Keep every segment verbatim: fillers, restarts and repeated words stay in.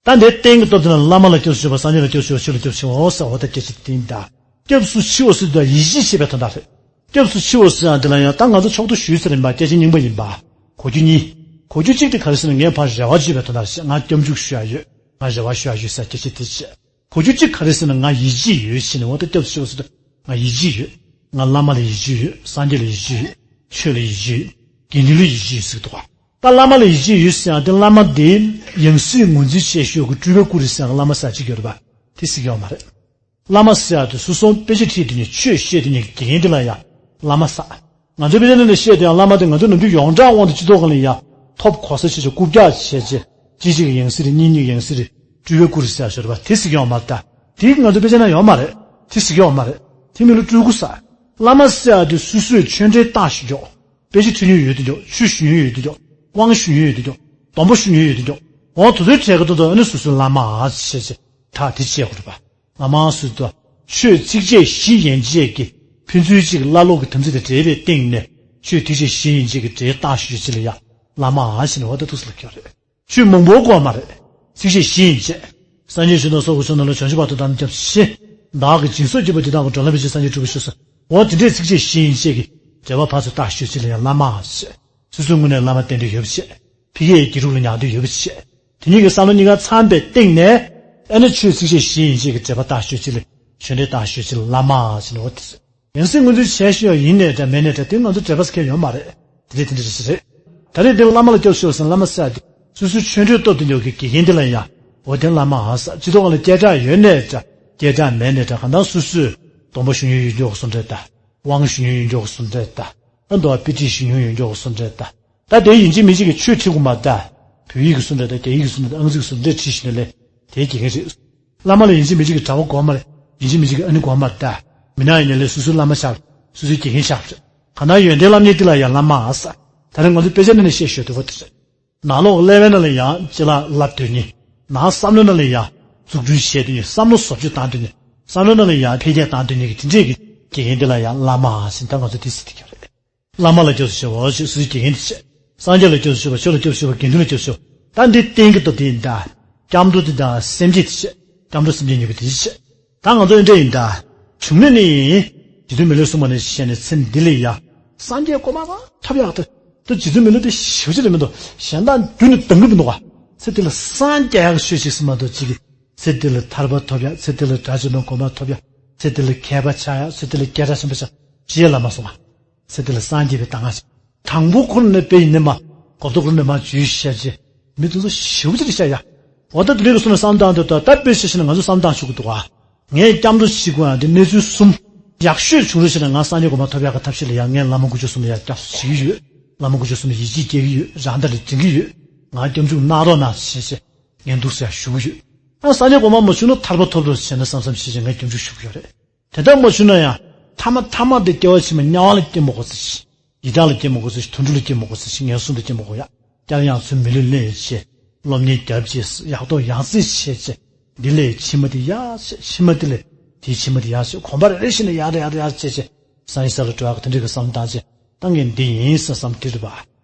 ད་འདིའི་སྟེང་གི་སྟོབས་དེ་ལ་བླ་མ་ལ་སྐྱབས་སུ་མཆིའོ། སངས་རྒྱས་ལ་སྐྱབས་སུ་མཆིའོ། ཆོས་ལ་སྐྱབས་སུ་མཆིའོ་ཟེར་བ་དང་སྐྱབས་སུ་མཆིའོ་ཟེར་དུས་ཡིད་ཆེས་བྱེད་པའི་དོན་དག་རེད། སྐྱབས་སུ་མཆིའོ་ཟེར་ཡང་དེ་ལ་ཡང་ད་ང་ཚོ་ཕྱོགས་བསྡུ་ཞུས་ཚར་ཡིན་པ། སྐྱེ་མཆེད་གཉིས་པོ་ཡིན་པ། གོ་རྒྱུ་གཉིས། གོ་རྒྱུ་གཅིག་དེ་ག་རེ་ཟེར་ན་ངས་ཕར་རེ་བ་བཅོལ་བའི་དོན་དག་བྱས། ང་སྐྱབས་འཇུག་ཞུ་ཡ་ཡོད། ང་རེ་བ་ཞུ་ཡ་ཡོད་ཟེར་སྐྱེ་མཆེད་དེ་བྱས། གོ་རྒྱུ་གཅིག་ག་རེ་ཟེར་ན་ང་ཡིད་ཆེས་ཡོད་བྱས་ནས་འོ་ད་སྐྱབས་སུ་མཆིའོ་ཟེར་དུས་ང་ཡིད་ཆེས་ཡོད། ང་བླ་མ་ལ་ཡིད་ཆེས་ཡོད། སངས་རྒྱས་ལ་ཡིད་ཆེས་ཡོད། ཆོས་ལ་ཡིད་ཆེས་ཡོད། དགེ་འདུན་ལ་ཡིད་ཆེས་ཡོད་ཟེར་གི་འདུག་ག་ད་བླ་མ་ལ་ཡིད་ཆེས་ཡོད་ཟེར་ཡང་དེ་བླ་མ་དེ་ཡང་སྲིད་ངོས་འཛིན་བྱེད་ཤོག་གི་སྤྲུལ་པའི་སྐུ་རེད་ཟེར་ཡང་བླ་མ་ཟེར་གཅིག་ཡོད་རེད་པ། དེ་ཟེར་གི་ཡོད་མ་རེད། བླ་མ་ཟེར་ཡ་དེ་སོ་སོ་དཔེ་ཆ་ཁྲིད་དེ་ནས་ཆོས་བཤད་དེ་ནས་དགེ་རྒན་དེ་ལ་ཡང་བླ་མ་ཟེར། ང་ཚོའི་དཔེ་ཆ་ནང་ནས་བཤད་དེ་ཡང་བླ་མ་དེ་ང་ཚོ་ནམ་རྒྱུན་ཡོངས་གྲགས་དབང་དུ་སྤྱི་ཚོགས་སྒང་ལ་ཡང་ཐོབ་གོ་ས་བྱས་བྱས་རྐུབ་བཀྱག་བྱས་བྱས་གཅིག་གཅིག་གི་ཡང་སྲིད་རེད། གཉིས་གཉིས་ཀྱི་ཡང་སྲིད་རེད། སྤྲུལ་པའི་སྐུ་རེད་ཟེར་ཡ་ཞོར་བ་དེ་ཟེར་གི་ཡོད་མ་རེད་ད། དེ་ང་ཚོའི་དཔེ་ཆ་ནང་ཡོད་མ་རེད། དེ་ཟེར་གི་ཡོད་མ་རེད། དེ་མིན་ལ་སྤྲུལ་སྐུ་ཟེར། བླ་མ་ཟེར་ཡ་དེ་སོ་སོས་ཆོས་འབྲེལ་བརྟག་ཞིབ་འཇོག་དཔེ་ཆ་ཁྲིད་མྱོང་ཡོད་དེ་འཇོག་ཆོས་ཞུ་མྱོང་ཡོད་དེ་འཇོག་དབང་ཞུ་མྱོང་ཡོད་དེ་འཇོག་སྡོམ་པ་ཞུ་མྱོང་ཡོད་དེ་འཇོག་འོ་དེ་ཚོའི་གྲས་ཀྱི་ཐོག་ཏུ་ཨ་ནི་སོ་སོའི་བླ་མ་ཨ་ཅེ་ཅེ་ད་དེ་བྱེད་དགོས་རེད་པ། བླ་མ་སུ་དང་ཆོས་ཚིགས་བཅད་བཞི་ཡན་ཆད་ཀྱི་ཕན་ཚུན་གཅིག་བླ་ལོག་གི་དམ་ཚིག་དང་འབྲེལ་བའི་སྟེང་ནས་ཆོས་ཚིགས་བཅད་བཞི་ཡན་ཆད་ཀྱི་འབྲེལ་བརྟག་ཞིབ་ཅིག་ལ་ཡ་བླ་མ་ཨ་ཞེས་ནས་འོ་ད་ཐུགས་སུ་ལབ་ཀྱི་རེད། ཆོས་མང་པོ་དགོས་མ་རེད། ཚིགས་བཅད་བཞི་ཡན་ཆད། སངས་རྒྱས་ཆོས་དང་ཚོགས་ཀྱི་མཆོག་རྣམས་ལ། བྱང་ཆུབ་བར་དུ་བདག་ནི་སྐྱབས་སུ་མཆི། བདག་གིས་སྦྱིན་སོགས་བགྱིས་པ་འདི་དག་ཀུན། གྲོགས་ལ་ཕན་ཕྱིར་སངས་རྒྱས་འགྲུབ་པར་ཤོག་ཟེར། འོ་དེ་འདྲའི་ཚིགས་བཅད་བཞི་ཡན་ཆད་ཀྱི་འགྲེལ་པ་ཕར་ཚུར་བརྟག་ཞིབ་ཅིག་ལ་ཡང་བླ་མ་ཨ་ཞེས། སོ་སོའི་ངོས་ནས་བླ་མ་རྟེན་འབྲེལ་ཡོད་པ་བྱས། ཕ་གིའི་དགེ་ཕྲུག་ལ་ཉམས་འདོད་ཡོད་པ་བྱས། དེ་གཉིས་ཀྱི་བསམ་བློ་གཉིས་ཀ་འཚམ་པའི་སྟེང་ནས་ཨ་ནི་ཆོས་ཚིགས་བཅད་བཞི་ཡན་ཆད་ཀྱི་འགྲེལ་པ་བརྟག་ཞིབ་ཅིག་ལ་ཆོས་འབྲེལ་བརྟག་ཞིབ་ཅིག་ལ་བླ་མ་ཨ་ཞེས་ནས་འོ་དེ་ཟེར། ཡང་སྲིད་ངོས་འཛིན་བྱས་ཤོག་ཡིན་ནའི་འདྲ་མེད་ནའི་འདྲ་དེ་ང་ཚོ་འབྲེལ་པ་ཟེར་མཁན་ཡོད་མ་རེད། དེ་རེད་དེ་འདྲ་རེད་ཟེར་རེད། ད་རེས་འདི་བླ་མ་ལ་སྐྱབས་སུ་མཆིའོ་ཟེར་བླ་མ་ཟེར་ཡ་དེ་སོ་སོའི་ཆོས་འབྲེལ་སྟོབས་ལྡན་ཡོད་ཀྱི་དགེ་རྒན་དེ་ལ་ཡང་འོ་དེ་བླ་མ་ཨ་ཟེར། སྤྱི་ཚོགས་ལ་སྐད་གྲགས་ཡོད་ནའི་འདྲ་སྐད་གྲགས་མེད་ནའི་འདྲ་གང་ལྟར་སོ་སོས་སྡོམ་པ་ཞུ་མྱོང་ཡོད་མཁན་སུ་འདྲ་ད། དབང་ཞུ་མྱོང་ཡོད་མཁན་སུ་འདྲ་ད། ཨ་མདོ་བ་དཔེ་ཁྲིད་ཞུ་མྱོང་ཡོད་མཁན་སུ་འདྲ་ད། ད་དེ་ཡིན་གཅིག་མིན་གཅིག་གི་ཆོས་ཁྲིད་དགོས་མ་ད། བོད་ཡིག་གི་སུ་འདྲ་ད། རྒྱ་ཡིག་གི་སུ་འདྲ་ད། ཨང་རྩིས་ཀྱི་སུ་འདྲ་ཁྲིད་ཤེས་ན་ལས་དེའི་དགེ་རྒན་རེད། བླ་མ་ལ་ཡིན་གཅིག་མིན་གཅིག་གི་གྲྭ་པ་དགོས་མ་རེད། ཡིན་གཅིག་མིན་གཅིག་གི་ཨ་ནི་དགོས་མ་རེད་ད། མི་ནག་ཡིན་ནའི་ལས་སོ་སོའི་བླ་མ་ཆགས། སོ་སོའི་དགེ་རྒན་ཆགས་རེད། གང་ལྟར་ཡོན་ཏན་བསླབ་མཁན་དེ་ལ་ཡང་བླ་མ་ཨ་ཟེར། ད་རེས་ང་ཚོ་དཔེ་ཆ་ནང་ནས་བཤད་ཤོད་དུས་བ་དེ་རེད། ནང་ལོགས་ཀླད་པའི་ནང་ལ་ཡང་ཅི་ལ་བསླབ་སྡོད་མཁན། ནང་བསམ་བློའི་ནང་ལ་ཡང་འཛུགས་སྐྲུན་བྱེད་སྡོད་མཁན། བསམ་བློ་བཟོ་བཅོས་བཏང་སྡོད་མཁན། བསམ་བློའི་ནང་ལ་ཡང་འཕེལ་རྒྱས་བཏང་སྡོད་མཁན་གྱི་དེ་འདྲས་ཀྱི་དགེ་རྒན་དེ་ལ་ཡང་བླ་མ་ཨ་ཟེར། ད་ང་ཚོ་དེ་ཟེར་དེ་ག་རེད། བླ་མ་ལ་སྐྱབས་སུ་མཆིའོ་ཞེས་སོ་སོའི་དགེ་རྒན་དེ་བྱས། སངས་རྒྱས་ལ་སྐྱབས་སུ་མཆིའོ། ཆོས་ལ་སྐྱབས་སུ་མཆིའོ། དགེ་འདུན་ལ་སྐྱབས་སུ་མཆིའོ། ད་འདི་རྟེན་གྱི་སྟོབས་དེ་ཡིན་ད། སྐྱབས་འགྲོ་དེ་དང་སེམས་བསྐྱེད་དེ་བྱས། སྐྱབས་འགྲོ་སེམས་བསྐྱེད་གཉིས་པོ་དེ་བྱས། ད་ང་ཚོ་འདི་འདྲ་ཡིན་ད། བྱུང་ན་ནི། རྗེ་བཙུན་མི་ལས་གསུངས་པ་ནས་བཤད་ནས་ཚེ་འདི་ལ་ཡ། སངས་རྒྱས་གོ་མ་ཐོབ་ཡག་ད། ད་རྗེ་བཙུན་མི་ལས་དེ་ཞེ་པོ་ཅིག་རེད་མི་འདུག་གཞན་དག་རྒྱུན་ནས་འདང་གི་མི་འདུག་ག་ཚེ་འདི་ལ་སངས་རྒྱས་ཡག་ཆོས་ཅིག་སུ་མ་གཏོགས་ཅིག་གི་ཚེ་འདི་ལ་ཐར་པ་ཐོབ་ཡག་ཚེ་འདི་ལ་དགྲ་བཅོམ་པ་གོ་མ་ཐོབ་ཡག་ཚེ་འདི་ལ་མཁས་པ་ཆགས་ཡག་ཚེ་འདི་ལ་སྐད་གྲགས་ཆེན་པོ་ཆགས་ཅི་ཡང་ལབ་མ་སོང་ང་། ཚེ་འདི་ལ་སངས་རྒྱས་པའི་གདམས་ངག་ཅིག་དང་པོ་ཁོ་ནས་དཔེ་ཡིན་ནས་མ། གོ་ཐོས་ཁོ་ནས་མ་བརྗོད་བཤད་ཅེས། མི་དེ་ཚོ་ཞེ་པོ་ཅིག་བཤད་ཡ། འོ་ད་དེ་འདྲའི་གི་སོང་ནས་བསམ་བཏང་དུས་ད་ད་དཔེ་བཤད་ཤེས་ན་ང་ཚོ་བསམ་བཏང་ཆོག་གི་འདུག་ག་ངས་སྐྱབས་འགྲོ་བྱེད་དགོས་ཡ་དེ་གནས་ཚུལ་གསུམ། ཡག་ཤོས་བྱུང་རོགས་བྱས་ན་ང་སངས་རྒྱས་གོ་མ་ཐོབ་ཡག་གི་ཐབས་ཤེས་ལ་ཡ་ངས་བླ་མ་དཀོན་མཆོག་གསུམ་ལ་ཡ་སྐྱབས་སུ་མཆི་གི་ཡོད། བླ་མ་དཀོན་མཆོག་གསུམ་ལ་ཡིད་ཆེས་སྐྱེ་གི་ཡོད། རང་དག་ལ་དྲན་གི་ཡོད། ང་སྐྱབས་འཇུག་གནང་རོགས་གནང་ཞེས་བྱས། ངས་འདུག་ཟེར་ཡ་ཞུ་གི་ཡོད། ཨ་སངས་རྒྱས་གོ་མ་མ་བྱུང་ན་ཐར་པ་ཐོབ་རོགས་བྱས་ན་བསམ་བསམ་ཞེས་བྱས་ངས་སྐྱབས་འཇུག་ཞུ་གི་ཡོད་རེད། དེ་ལྟར་མ་བྱུང་ན་ཡང་ཐ་མ་ཐ་མ་དེ་སྐྱེ་བ་ཕྱི་མ་དམྱལ་བ་ལ་སྐྱེ་མི་དགོས་ཟེར་ཞིང་། ཡི་དྭགས་ལ་སྐྱེ་མི་དགོས་ཟེར་ཞིང་། དུད་འགྲོ་ལ་སྐྱེ་མི་དགོས་ཟེར་ཞིང་། ངན་སོང་དུ་སྐྱེ་མི་དགོས་ཡ། སྐྱབས་ཡང་ཚུལ་མི་ལུས་ལེན་བྱེད། སློབ་གཉེར་རྒྱབ་བྱེད། ཡག་ཐོག་ཡང་རྩིས་བྱེད་བྱེད། འདི་ལས་ཕྱི་མ་དེ་ཡར་བྱེད། ཕྱི་མ་དེ་ལས་དེའི་ཕྱི་མ་དེ་ཡར་བྱེད། གོམ་པ་རེ་རེ་བཞིན་ལ་ཡར་ཡར་ཡར་བྱེད་བྱེད། སངས་རྒྱས་ས་ལ་འགྲོ་ཡག་གི་དེ་འདྲའི་གི་བསམ་བཏང་བྱེད། ད་ངས་འདི་ཡིན་བསམ་བསམ་དེ་རེད་པ།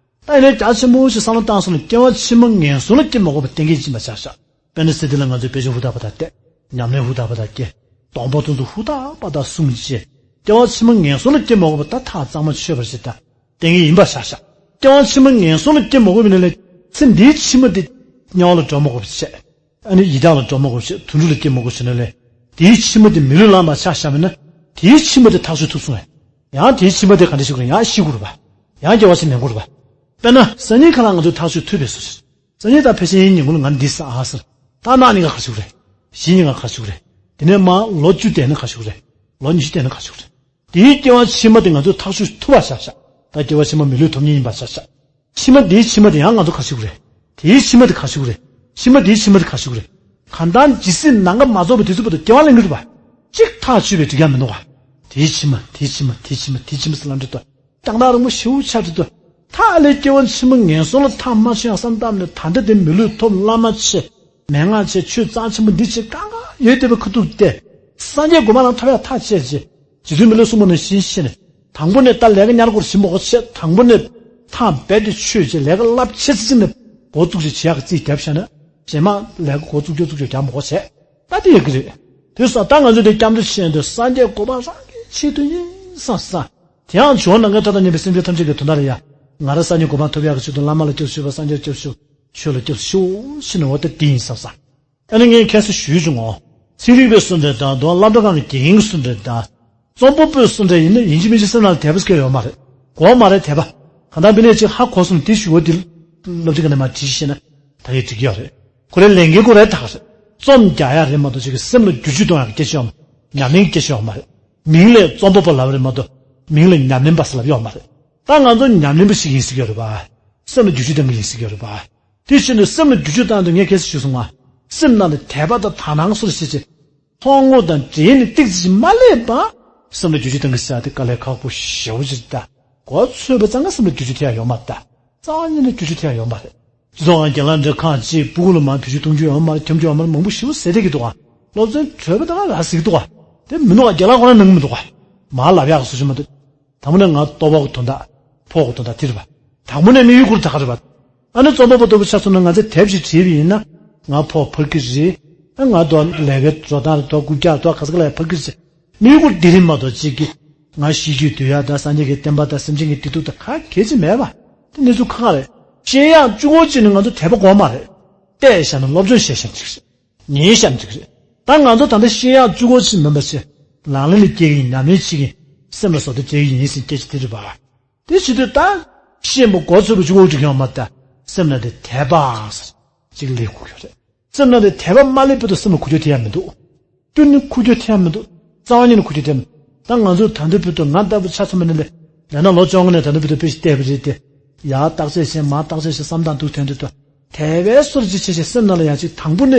ད་ཡིན་ནའི་རྒྱ་ཆེན་པོ་ཞིག་བསམ་བློ་བཏང་སོང་ན་སྐྱེ་བ་ཕྱི་མ་ངན་སོང་ལ་སྐྱེ་མ་དགོས་པ་གཏན་འཁེལ་ཅིག་མ་ཆགས་ཤག་དཔེར་ན་ཚེ་འདི་ལ་ང་ཚོས་དཔེ་ཆ་ཧུར་ཐག་པ་དང་བལྟས། ཉམས་ལེན་ཧུར་ཐག་པ་དང་བསྐྱེད། སྡོམ་པ་ཏོག་ཙམ་ཧུར་ཐག་པ་དང་བསྲུང་བྱས། སྐྱེ་བ་ཕྱི་མ་ངན་སོང་ལ་སྐྱེ་མ་དགོས་པ་ད་ཐག་གཙང་མ་ཆོད་པར་བྱེད་ད། གཏན་འཁེལ་ཡིན་པ་ཆགས་ཤག་སྐྱེ་བ་ཕྱི་མ་ངན་སོང་ལ་སྐྱེ་མ་དགོས་པ་ཡིན་ན་ལས་ཚེ་འདིའི་ཕྱི་མ་དེ་དམྱལ་བ་ལ་འགྲོ་མ་དགོས་པ་བྱས། ཨ་ནི་ཡི་དྭགས་ལ་འགྲོ་མ་དགོས་པ་བྱས། དུད་འགྲོ་ལ་སྐྱེ་མ་དགོས་བྱས་ན་ལས། དེའི་ཕྱི་མ་དེ་མི་ལུས་ལ་མ་ཆགས་བཞག་པ་ཡིན་ན། དེའི་ཕྱི་མ་དེ་ཐག་གཅོད་ཐུབ་སོང་ངས། ཡང་དེའི་ཕྱི་མ་དེ་ག་འདྲ་ཞིག་དགོས་རེད། ཡང་ཤི་དགོས་རེད་པ། ཡང་སྐྱེ་བ་ཕྱི་ལེན་དགོས་རེད་པ། དཔེར་ན་སང་ཉིན་ཁ་ལ་ང་ཚོས་ཐག་གཅོད་ཐུབ་པའི་བཟོ་ཞིག་སང་ཉིན་ད་ཕལ་ཆེར་ཉིན་གུང་ལ་ང་འདི་ཟ་ཨ་ཟེར། ད་གནངས་ཉིན་ཁ་ག་རེ་བྱེད་དགོས་རེད། གཞེས་ཉིན་ཁ་ག་རེ་བྱེད་དགོས་རེད། དེ་ནས་མར་ལོ་བཅུ་བསྡད་ན་ག་རེ་བྱེད་དགོས་རེད། ལོ་ཉི་ཤུ་བསྡད་ན་ག་རེ་བྱེད་དགོས་རེད། དེའི་སྐྱེ་བ་ཕྱི་མ་དེ་ང་ཚོས་ཐག་གཅོད་ཐུབ་པ་ཆགས་ཤག་ད་སྐྱེ་བ་ཕྱི་མ་མི་ལུས་ཐོབ་མཁན་ཡིན་པ་ཆགས་ཤག་ཕྱི་མ་དེའི་ཕྱི་མ་དེ་ཡང་ང་ཚོ་ག་རེ་བྱེད་དགོས་རེད། དེའི་ཕྱི་མ་དེ་ག་རེ་བྱེད་དགོས་རེད། ཕྱི་མ་དེའི་ཕྱི་མ་དེ་ག་རེ་བྱེད་དགོས་རེད། གང་ལྟར་ཇི་སྲིད་ནམ་མཁའ་མ་རྫོགས་པ་དེ་ཚོ་བར་དུ་སྐྱེ་བ་ལེན་གྱི་རེད་པ། གཅིག་ཐག་ཆོད་པའི་འགྲིག་ཡ་མི་འདུག་ག་དེའི་ཕྱི་མ་དེའི་ཕྱི་མ་དེའི་ཕྱི་མ་དེའི་ཕྱི་མ་ཟེར་ལབ་འདྲ་འདུག་རྒྱང་ཐག་རིང་པོ་ཞེ་པོ་ཆགས་འདྲ་འདུག་ད་ཨ་ལས་སྐྱེ་བ་ཕྱི་མ་ངན་སོང་ལ་ཐག་མ་ཆོད་ཡང་བསམ་བཏང་ནས་ད་ལྟ་དེ་མི་ལུས་ཐོབ། བླ་མ་ཆེ། མན་ངག་ཆེ། ཆོས་རྩ་ཆེན་པོ་འདི་ཆེ། གང་ག་ཡོད་བསྡད་པའི་ཁ་ཐུག་སྟེ། སངས་རྒྱས་གོ་མ་རང་ཐོབ་ཡ་ཐག་བཅད་བྱས། རྗེ་བཙུན་མི་ལས་གསུངས་པ་ནང་བཞིན་བྱས་ནས། དང་པོ་ནས་ད་ལས་ཀ་ཉར་དགོས་རེད་ཞིམ་པོ་བྱས། དང་པོ་ནས་ཐག་རྦད་དེ་ཆོད་བྱས་ལས་ཀ་རླབས་ཆེ་ཙམ་ནས་འགོ་བཙུགས་བྱས་བྱེད་ཡག་གི་རྩིས་བརྒྱབ་བཞག་ན། རྗེས་མ་ལས་ཀ་འགོ་བཙུགས་རྒྱུ་བཙུགས་རྒྱུ་རྒྱག་མི་དགོས་བྱས། ད་དེ་ཡོད་ཀྱི་རེད། དེ་སོང་ད་ང་ཚོས་དེ་སྐྱབས་འགྲོ་བྱས་འདུག་སངས་རྒྱས་གོ་འཕང་རང་གི་ཆེད་དུ་ཡིན་བསམ་བསམ། དེ་ཡང་བྱུང་ན་ང་ཐ་ཐ་ཉན་པའི་སེམས་ཅན་ཐམས་ཅད་ཀྱི་དོན་དག་ལ་ཡ། ང་རང་སངས་རྒྱས་གོ་འཕང་ཐོབ་ཡག་གི་ཆེད་དུ་བླ་མ་ལ་སྐྱབས་སུ་མཆིའོ། སངས་རྒྱས་ལ་སྐྱབས་སུ་མཆིའོ། ཆོས་ལ་སྐྱབས་སུ་མཆིའོ་ཟེར་ནས་འོ་ད་དེ་ཡིན་བསམ་བསམ། ཨ་ནི་ངས་ཁ་སང་ཞུས་བྱུང་ངོ་། ཚན་རིག་པའི་བསམ་གྲུབ་དང་འདུག་བ་བླ་བྲང་ཁང་གི་དགེ་རྒན་གྱི་བསམ་གྲུབ་དང་། རྩོམ་པ་པོའི་བསམ་གྲུབ་ཡིན་ན་ཡིན་གཅིག་མིན་གཅིག་སེམས་ནང་ལ་དད་པ་སྐྱེ་ཡོད་མ་རེད། དགོས་མ་རེད་དད་པ། གང་ལྟར་དཔེ་ནས་ཅིག་ཧ་གོ་སོང་དེ་ཞུ་བ་དེ་སློབ་ཁྲིད་ཁང་ནས་མར་དྲིས་ཤེས་ན་ད་གས་འགྲིག་གི་ཡོད་རེད། ཁོ་རའི་ལས་འགན་ཁོ་རའི་ད་ག་རེད། རྩོམ་རྒྱག་ཡག་རེད་མ་གཏོགས་ཅིག་གི་སེམས་ལ་བསྒྱུར་བཅོས་གཏོང་ཡག་སྐད་ཆ་ཡོད་མ། ཉམས་ལེན་སྐད་ཆ་ཡོད་མ་རེད། མིང་ལ་རྩོམ་པ་པོ་ལབ་རེད་མ་གཏོགས་མིང་ལ་ཉམས་ལེན་པ་ཟེར་ལབ་ཡོད་མ་རེད། ད་ང་ཚོ་ཉམས་ལེན་པ་ཞིག་ཡིན་ཟེར་གྱི་ཡོད་རེད་པ། སེམས་ལ་བསྒྱུར་བཅོས་གཏོང་གི་ཡིན་ཟེར་གྱི་ཡོད་རེད་པ། དེ་ཕྱིར་ནས་སེམས་ལ་བསྒྱུར་བཅོས་བཏང་དུས་ངས་ཁ་སང་ཞུས་སོང་ང་། སེམས་ནང་ལ་དད་པ་དང་དག་སྣང་སོགས་བྱེད་ཅིང་། ཚོགས་དངོས་དང་འབྲེལ་ནས་ཏོག་ཙམ་མ་སླེབས་པ། སེམས་ལ་བསྒྱུར་བཅོས་གཏོང་གི་ཟེར་ཡག་དེ་དཀའ་ལས་ཁག་པོ་ཞེ་པོ་ཅིག་རེད་ད། གོ་ཚོད་པ་ཙམ་ང་སེམས་ལ་བསྒྱུར་བཅོས་ཐེབས་ཡག་ཡོད་མ་རེད་ད། རྩ་བ་ཉིད་ནས་བསྒྱུར་བཅོས་ཐེབས་ཡག་ཡོད་མ་རེད། སྤྱི་ཚོགས་ཁང་རྒན་ལགས་འདྲ་ཁག་ཅིག་སྤུ་གུ་ལ་མར་བེད་སྤྱོད་གཏོང་རྒྱུ་ཡོད་མ་རེད། འཁྱམ་རྒྱུ་ཡོད་མ་རེད། མང་པོ་ཞེ་པོ་ཟེར་བསྡད་ཀྱི་འདུག་ག་སློབ་ཚན་གྲོལ་བ་དང་ར་ཟིག་འདུག་ག་དེ་མི་འདུག་ག་རྒན་ལགས་ཁོ་རང་གནང་གི་མི་འདུག་ག་མར་ལབ་ཡག་བཟོ་ཞིག་མ་འདུག་དང་པོ་ནས་ང་ལྟོ་ཕོག་གི་དོན་དག་ཕོག་གི་དོན་དག་དེ་རེད་པ། དང་པོ་ནས་དམིགས་ཡུལ་ཁོ་རང་ད་ག་རེད་པ། ཨ་ནི་རྩོམ་པ་པོ་ལྟ་བུ་ཆ་མཚོན་ན་ང་ཚོས་དེབ་ཞིག་བྲིས་པ་ཡིན་ན། ང་ཕོགས་འཕར་གྱི་རེད། ཨ་ང་དོ་ལས་ཀའི་འགྲོ་སྟངས་རེད་དོ་རྐུབ་བཀྱག་དོ་ག་ས་ག་ལ་ཡང་འཕར་གྱི་རེད། དམིགས་ཡུལ་ཁོ་རང་དེ་རེད་མ་གཏོགས་གཅིག་གིས་ང་ཤེས་རྒྱུད་སྡུད་ཡག་དང་སངས་རྒྱས་ཀྱི་བསྟན་པ་དང་སེམས་ཅན་གྱི་བདེ་སྡུག་དང་ག་གེ་ཅིག་མེད་པ། དེ་གནས་ཚུལ་ཁག་ཁག་རེད། ཤེས་ཡག་གཅིག་པོ་གཅིག་ནི་ང་ཚོ་དད་པ་དགོས་མ་རེད། བལྟས་བཞག་ན་སློབ་སྦྱོང་བྱས་བཞག་ན་འགྲིག་གི་རེད། ཉན་བཞག་ན་འགྲིག་གི་རེད། ད་ང་ཚོ་ད་ལྟ་ཤེས་ཡག་གཅིག་པོ་གཅིག་མིན་པ་བྱས། ལག་ལེན་ལ་བསྐྱལ་གྱི་ཡིན། ཉམས་ལེན་བྱེད་ཀྱི་ཡིན། སེམས་ལ་བཟོ་ལྟ་སྤྲད་ཀྱི་ཡིན་ཟེར་སྐད་ཆ་དེ་རེད་པ། དེ་བྱེད་དུས་ད་ཤེས་པ་མགོ་ཚོས་པ་གཅིག་པོ་འགྲིག་ཡོད་མ་རེད་ད། སེམས་ནང་དེ་དད་པ་ཟེར་གཅིག་སླེབས་དགོས་ཀྱི་རེད། སེམས་ནང་དེ་དད་པ་མ་སླེབས་བར་དུ་སེམས་ལ་འགུལ་སྐྱོད་ཐེབས་ཡག་མི་འདུག་སྐྱོན་ནི་འགུལ་སྐྱོད་ཐེབས་ཡག་མི་འདུག་རྩ་བ་ཉིད་ནས་འགུལ་སྐྱོད་ཐེབས་མི་འདུག་ད་ང་ཚོ་ད་ལྟ་བར་དུ་ང་ལྟ་བུ་ཆ་མཚོན་པ་ནི་ལས་ན་ལོ་བཅོ་ལྔ་ནས་ད་ལྟ་བར་དུ་དཔེ་ཞིག་བལྟས་པ་རེད་དེ། ཡར་བརྟག་དཔྱད་བྱས་མར་བརྟག་དཔྱད་བྱས་བསམ་སྟངས་འདུག་དོན་དུ་དོ། དད་པའི་སོར་གཅིག་བྱས་བྱས་སེམས་ནང་ལ་ཡང་གཅིག་དང་པོ་ནས་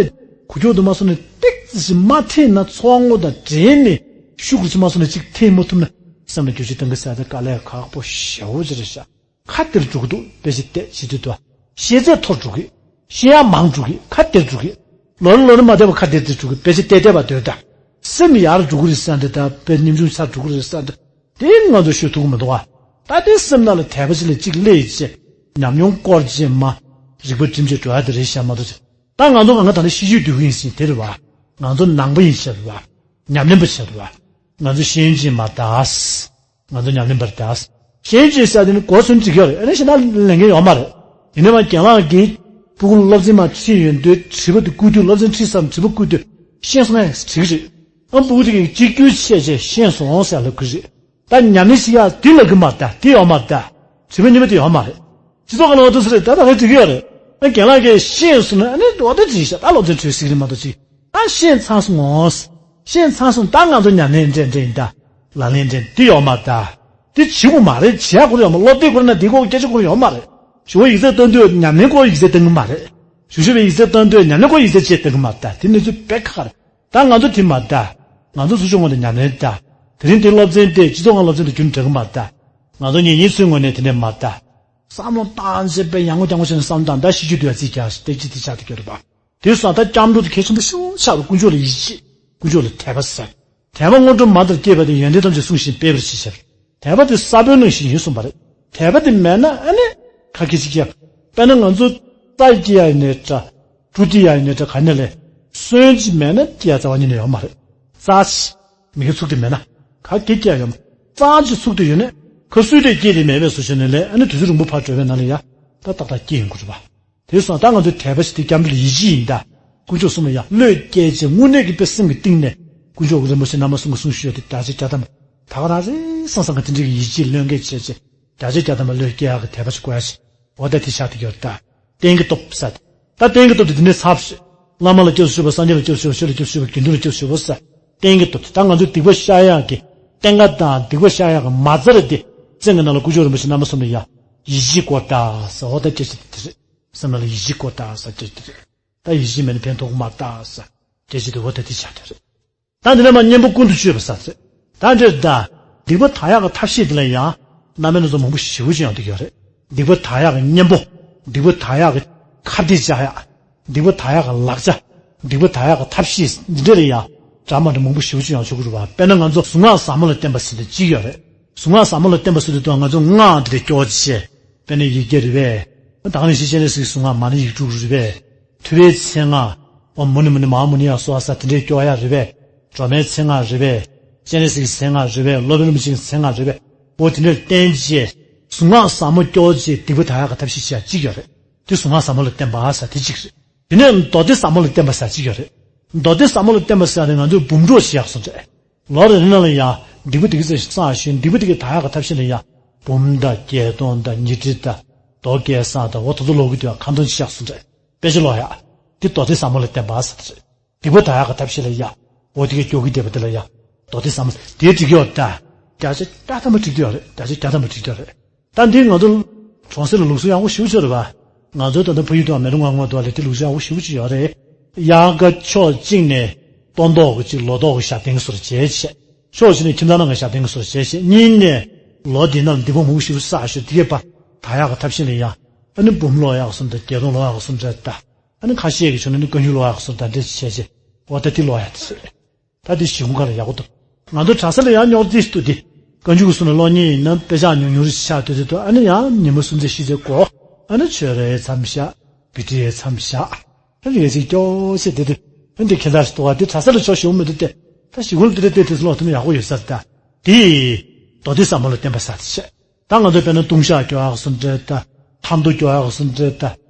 འགུལ་སྐྱོད་དུ་མ་སོང་ནས་ཏིག་ཙམ་ཞིག་མ་ཐེབས་ན་ཚོགས་དངོས་དང་འབྲེལ་ནས་ཤུགས་ཀྱིས་མ་སོང་ནས་གཅིག་ཐེབས་མ་ཐུབ་ན་སེམས་ལ་འགྱུར་བཅོས་གཏོང་གི་ཟེར་ཡག་དེ་དཀའ་ལས་ཁག་པོ་ཞེ་པོ་ཅིག་རེད་ཤག་ཁ་གཏད་འགྲོ་གི་འདུག་དཔེ་ཆ་བལྟས་བྱེད་དུས་དོ། ཤེས་ཚད་མཐོ་རུ་འགྲོ་གི། ཤེས་ཡག་མང་འགྲོ་གི། ཁ་གཏད་འགྲོ་གི། ལོ་རེ་ལོ་རེ་མ་བསྡད་པར་ཁ་གཏད་དེ་འགྲོ་གི། དཔེ་ཆ་བལྟས་བལྟས་པ་སྡོད་ད། སེམས་ཡར་འགྲོ་གི་རེད་ཟེར་འདི་ད་དཔེ་ཉམ་ཆུང་ཆགས་འགྲོ་གི་རེད་ཟེར་འདི། དེ་ང་ཚོ་ཤོད་ཐུབ་ཀྱི་མི་འདུག་ཨ། ད་དེ་སེམས་ནང་ལ་དད་པ་ཅིག་ལ་གཅིག་སླེབས་བྱས། ཉམས་མྱོང་སྐོར་རྗེས་མ་རིག་པ་སྒྲིམ་བྱས་འགྲོ་ཡག་དེ་རེད་ཤག་མ་གཏོགས་ཅིག་ད་ང་ཚོ་གང་ག་ད་ནི་ཤེས་རྒྱུད་སྡུད་ཀྱི་ཡིན་ཟེར་དེ་རེད་བ། ང་ཚོ་ནང་པ་ཡིན་ཟེར་བ། ཉམས་ལེན་པ་ཟེར་བ། ང་ཚོ་ཤེས་ཡོན་ཅན་མ་རེད་ད། ང་ཚོ་ཉམས་ལེན་པ་རེད་ད། ཤེས་ཡོན་ཅན་ཟེར་དེ་ནི་གོ་ཚོད་འགྲིག་ཡོད་རེད། ཨ་ནི་ཤེས་ན་ལས་འགན་ཡོད་མ་རེད། ཡིན་ནའི་མ་རྒན་ལགས་ཀྱིས་སྤུ་གུ་སློབ་ཚན་མ་ཁྲིད་ཡོང་དུས་དྲི་བ་དེ་བསྐུར་དུས་སློབ་ཚན་ཁྲིད་ཙམ་དྲི་བ་བསྐུར་དུས་ཤེས་སོང་ངས་དྲི་གི་རེད། ཨ་སྤུ་གུ་དེ་གིས་གཅིག་གྱུར་བྱས་བྱས་ཤེས་སོང་ཟེར་ལབ་ཀྱི་རེད། ད་ཉམས་ལེན་བྱེད་ཡག་དེ་ལབ་ཀྱི་མ་རེད་ད། དེ་ཡོད་མ་རེད་ད། དྲི་བ་གཉིས་པ་དེ་ཡོད་མ་རེད། སྤྱི་ཚོགས་ཁང་ལ་འོ་ཐུག་ས་རེད་ད། ད་རེད་འགྲིག་གི་ཡོད་རེད། ཨ་རྒན་ལགས་ཀྱིས་ཤེས་སོང་ན་ཨ་ནི་འོ་ད་འགྲིག་ཤག་ད་སློབ་ཚན་གྲོལ་སྲིད་ཀྱི་རེད་མ་གཏོགས་ཅིག་ད་ཤེས་ཚར་སོང་ངོ་། ཤེས་ཚར་སོང་ད་ང་ཚོ་ཉམས་ལེན་འདྲ་འདྲ་ཡིན་ད། ལག་ལེན་འདྲ་འདི་ཡོད་མ་རེད་ད། འདི་བྱེད་དགོས་མ་རེད། བྱེད་ཡག་ཁོ་རང་ཡོད་མ། སློབ་དེབ་ཁོ་རང་ན་འདི་སྐོར་སྐད་ཆ་ཁོ་རང་ཡོད་མ་རེད། ཞུ་བ་ཡིག་ཚད་བཏང་དུས་ཉམས་ལེན་སྐོར་ཡིག་ཚད་བཏང་གི་མ་རེད། ཞུ་ཞུ་བའི་ཡིག་ཚད་བཏང་དུས་ཉམས་ལེན་སྐོར་ཡིག་ཚད་ཅིག་བཏང་གི་མ་རེད་ད། དེ་གནས་ཚུལ་དཔེ་ཁག་རེད། ད་ང་ཚོ་དེ་མ་རེད་ད། ང་ཚོ་ཚུར་ཕྱོགས་ངོས་ནས་ཉམས་ལེན་ད། དེ་རིང་དེ་སློབ་ཚན་དེ་སྤྱི་ཚོགས་ཁང་སློབ་ཚན་དང་རྒྱུན་འདྲ་གི་མ་རེད་ད། ང་ཚོ་ཉིན་ཉིན་ཚུར་ངོས་ནས་དེ་འདྲ་མ་རེད་ད། བསམ་བློ་བཏང་བྱས་དཔེ་ཡང་ངོ་རྐྱང་ངོ་བྱས་ནས་བསམ་བློ་བཏང་ད་ཤེས་རྒྱུད་དུ་ཡ་རྩིས་རྒྱག་སྟེགས་ཅི་དེ་ཆགས་དེ་གྱུར་པ། དེ་སོང་ད་སྐྱབས་འགྲོ་དེ་གལ་ཆེན་པོ་ཤོས་ཆགས་པ། དཀོན་མཆོག་ལ་ཡིད་ཆེས། དཀོན་མཆོག་ལ་དད་པ་ཟེར། དད་པ་སྔོན་འགྲོ་མ་ལྟར་བསྐྱེད་པ་དེ་ཡོན་ཏན་ཐམས་ཅད་བསྲུང་ཞིང་སྤེལ་བར་བྱེད་ཟེར། དད་པ་དེ་ས་བོན་ནང་བཞིན་ཡིན་གསུངས་པ་རེད། དད་པ་དེ་མེད་ན་ཨ་ནི་ཁ་སྐད་ཅིག་སྐྱེ། དཔེར་ན་ང་ཚོ་རྩྭ་སྐྱེ་ཡ་ཡིན་ནའི་འདྲ། འབྲུ་སྐྱེ་ཡ་ཡིན་ནའི་འདྲ། ག་ནས་ལས་སོན་ཅིག་མེད་ན་སྐྱེ་ཡ་རྩ་བ་ཉིད་ནས་ཡོད་མ་རེད། རྩྭ་ཅིག་མི་གི་ཚུགས་དེ་མེད་ན་ག་གེ་སྐྱེ་ཡ་ཡོད་མ་རེད། རྩྭ་ཅིག་ཚུགས་དེ་ཡོད་ནས་ཁ་སུས་དེ་སྐྱེ་དེ་མེད་པའི་བཟོ་བྱས་ནས་ལས་ཨ་ནི་དུས་ཚོད་རིང་པོ་ཕར་འགྲོ་བའི་ནང་ལ་ཡ་ད་ཏག་ཏག་སྐྱེ་ཡོང་གི་རེད་པ། དེ་སོང་ད་ང་ཚོའི་དད་པ་ཞིག་དེ་སྐྱབས་འགྲོ་ལ་ཡིད་ཆེས་ཡིན་ད། དཀོན་མཆོག་གསུམ་ལ་ཡང་བློས་བཀལ་བྱས་དངོས་གནས་ཀྱི་དཔེ་སེམས་ཀྱི་གཏིང་ནས་དཀོན་མཆོག་གི་རིན་པོ་ཆེ་བླ་མ་གསུམ་གྱི་གསུང་ཞུས་ཏེ་བརྒྱ་ཆ་བརྒྱ་ཐམ་པ་ད་ག་རང་རེད་བསམ་བསམ་གི་དེ་འདྲ་གི་ཡིད་ཆེས་བློས་འགེལ་བྱས་བྱས་བརྒྱ་ཆ་བརྒྱ་ཐམ་པ་བློས་བཀལ་ཡག་གི་དད་པ་ཞིག་དགོས་ཡ་ཞིག་འོ་ད་དེ་ཆགས་བསྡད་ཡོད་ད། གཏན་གྱི་སྟོབས་ཟེར། ད་གཏན་གྱི་སྟོབས་དེ་འདི་ནས་ཚར་བ་ཞིག་བླ་མ་ལ་སྐྱབས་སུ་མཆིའོ། སངས་རྒྱས་ལ་སྐྱབས་སུ་མཆིའོ། ཆོས་ལ་སྐྱབས་སུ་མཆིའོ། དགེ་འདུན་ལ་སྐྱབས་སུ་མཆིའོ་ཟེར། གཏན་གྱི་སྟོབས་དེ་ད་ང་ཚོས་སྡིག་པ་བཤགས་ཡག་གི་གཏན་ཁ་དང་སྡིག་པ་བཤགས་ཡག་གི་མ་རྩ་རེད་དེ། བཙན་གྱི་ནང་ལ་དཀོན་མཆོག་རིན་པོ་ཆེ་བླ་མ་གསུམ་ལ་ཡ་ཡིད་ཆེས་དགོས་ད་ཟེར། འོ་ད་སྐད་ཆ་དེ་རེད། སེམས་ནང་ལ་ཡིད་ཆེས་དགོས་ད་ཟེར་སྐད་ཆ་དེ་རེད། ད་ཡིད་ཆེས་མེད་ན་ཕན་ཐོགས་ཀྱི་མ་རེད་ད་ཟེར། སྐད་ཆ་དེ་འོ་ད་དེ་ཆགས་བསྡད་རེད། ད་འདི་ནས་མར་གཉེན་པོ་ཀུན་ཏུ་སྤྱོད་པ་ཟེར་ཚེ། ད་འདིར་ད། སྡིག་པ་དག་ཡག་གི་ཐབས་ཤེས་འདི་ལ་ཡང་། རྣམ་པའི་སྣ་ཚོགས་མང་པོ་ཞེ་པོ་ཅིག་ཡང་འདུག་ཡོད་རེད། སྡིག་པ་དག་ཡག་གི་གཉེན་པོ། སྡིག་པ་དག་ཡག་གི་ཁ་གཏད་བཅག་ཡག་སྡིག་པ་དག་ཡག་གི་ལག་ཆ། སྡིག་པ་དག་ཡག་གི་ཐབས་ཤེས་འདི་འདྲ་ལ་ཡང་། འདྲ་མ་འདྲ་མང་པོ་ཞེ་པོ་ཅིག་ཡང་ཆོག་གི་རེད་བ། དཔེར་ན་ང་ཚོ་གཟུངས་སྔགས་ཟབ་མོ་ལ་བརྟེན་པ་ཟེར་དེ་གཅིག་ཡོད་རེད། གཟུངས་སྔགས་ཟབ་མོ་ལ་བརྟེན་པ་ཟེར་དུས་ད་ང་ཚོ་སྔགས་འདི་ལ་སྐྱོར་བ་བྱས། དཔེར་ན་ཡིག་བརྒྱ་རེད་པས། ད་ག་ནང་བཞིན་སྤྱན་རས་གཟིགས་གཟུངས་སྔགས་མ་ཎི་ཡིག་དྲུག་རེད་པས། ཐུབ་པའི་མཚན་སྔགས། ཨོཾ་མུ་ནི་མུ་ནི་མ་ཧཱ་མུ་ནི་ཡ་སྭཱ་ཧཱ་ཟེར་དེ་འདྲའི་སྐྱོར་ཡ་རེད་པས། སྒྲོལ་མའི་མཚན་སྔགས་རེད་པས། སྤྱན་རས་གཟིགས་ཀྱི་མཚན་སྔགས་རེད་པས། སློབ་དཔོན་རིན་པོ་ཆེའི་མཚན་སྔགས་རེད་པས། འོ་དེ་འདྲར་བརྟེན་བྱས་གཟུངས་སྔགས་ཟབ་མོ་སྐྱོར་བྱས་སྡིག་པ་དག་ཡག་གི་ཐབས་ཤེས་བྱེད་ཡ་གཅིག་ཡོད་རེད། དེ་གཟུངས་སྔགས་ཟབ་མོ་ལ་བརྟེན་པ་ཟེར་དེ་གཅིག་རེད། དེ་ནས་མདོ་སྡེ་ཟབ་མོ་ལ་བརྟེན་པ་ཟེར་གཅིག་ཡོད་རེད། མདོ་སྡེ་ཟབ་མོ་ལ་བརྟེན་པ་ཟེར་ཡ་དེ་ང་ཚོས་འབུམ་སྒྲོགས་བྱེད་ཡག་སོང་རེད། ལོ་རེ་རེ་ནང་ལ་ཡང་སྡིག་པ་དེ་གི་ཚེ་བསགས་ཤིང་སྡིག་པ་དེ་གི་དག་ཡག་གི་ཐབས་ཤེས་ལ་ཡང་འབུམ་དང་བརྒྱད་སྟོང་དང་ཉི་ཁྲི་དང་མདོ་བརྒྱད་གསང་དང་འོ་དེ་ཚོ་ཀློག་གི་འདུག་ཡ། ཁ་འདོན་བྱེད་ཡག་སོང་རེད། དཔེ་ཆ་ཀློག་ཡག་དེ་མདོ་སྡེ་ཟབ་མོ་ལ་བརྟེན་པ་ཟེར་དེ་རེད། སྡིག་པ་དག་ཡག་གི་ཐབས་ཤེས་ལ་ཡ། འོ་དེ་གའི་སྐྱོ་གི་སྡིག་པ་དེ་ལ་ཡ། མདོ་སྡེ་ཟབ་མོ་དེ་འགྲིག་གི་ཡོད་ད། བརྒྱ་ཆ་བརྒྱ་ཐམ་པ་འགྲིག་གི་ཡོད་རེད། བརྒྱ་ཆ་བརྒྱ་ཐམ་པ་འགྲིག་གི་ཡོད་རེད། ད་འདི་ང་ཚོ་གྲོང་གསེབ་ལ་ལུགས་སྲོལ་ཡག་པོ་ཞེ་པོ་ཅིག་ཡོད་རེད་པ། ང་ཚོ་ད་ལྟ་ཕ་ཡུལ་དུ་མེ་རོ་ང་ངོ་དུ་ལ་དེ་ལུགས་སྲོལ་ཡག་པོ་ཞེ་པོ་ཅིག་ཡོད་རེད། དབྱར་ཁ་ཕྱོགས་གཅིག་ནས་སྟོན་ཐོག་གི་གཅིག་ལོ་ཐོག་གི་ཞག་སྟེང་གི་བཟོ་འདྲ་བྱས་བྱས། ཕྱོགས་གཅིག་ནས་ཁྱིམ་ཚང་ནང་གི་ཞག་སྟེང་གི་བཟོ་འདྲ་བྱས་བྱས། གཉིས་ནས་ལོ་འདི་ནང་ལ་སྡིག་པ་མང་པོ་ཞེ་པོ་བསགས་ཤོག་དེ་གའི་བར་དག་ཡག་གི་ཐབས་ཤེས་ལ་ཡ། ཨ་ནི་འབུམ་ཀློག་ཡག་བཟོ་འདྲ་བརྒྱད་སྟོང་ཀློག་ཡག་བཟོ་འདྲ་ད། ཨ་ནི་ཁ་ཤས་ཀྱིས་བྱུང་ན་ནི་བཀའ་འགྱུར་ཀློག་ཡག་སོགས་དང་འདྲ་བྱས་བྱས། འོ་ད་དེ་ཀློག་ཡག་དེ་ཟེར། ད་དེ་ཞི་ཁུང་ཁ་ལ་ཡག་པོ་འདུག་ང་ཚོ་གྲྭ་ས་ལ་ཡང་རྙོག་དྲ་འདུག་སྟེ། བཀའ་འགྱུར་གྱི་གསུང་ནས་ཀློག་མཁན་ཡིན་ན་དཔེ་ཆ་ཉུང་ཉུང་རེ་ཆགས་སྡོད་དེ་འདུག་ཨ་ནི་ཡང་ཉི་མ་སུམ་ཅུ་བཞི་ཅུ་འགོར། ཨ་ནི་ཆོས་ར་ཡའི་མཚམས་བཞག་བི་ཏི་ཡའི་མཚམས་བཞག་ཨ་ནི་ཡ་ཅིག་སྐྱོ་ཤས་དེ་དུས། ཨ་འདི་ཁྱེད་ཚ་ཞིག་འདུག་ག་དེ་གྲྭ་ས་ལ་ཆོག་ཞུ་མི་འདུག་སྟེ། ད་ཞི་ཁུང་ལ་དེ་འདྲ་དེ་ཚོ་ཀློག་ཐུབ་ན་ཡག་པོ་ཡོད་ས་རེད་ད། དེ་མདོ་སྡེ་ཟབ་མོ་ལ་བརྟེན་པ་ཟེར་དེ་བྱས། ད་ང་ཚོ་དཔེར་ན་ལྟུང་བཤགས་སྐྱོར་ཡག་སོགས་འདྲ་ད། ཐར་འདོད་སྐྱོར་ཡག་སོགས་འདྲ་ད།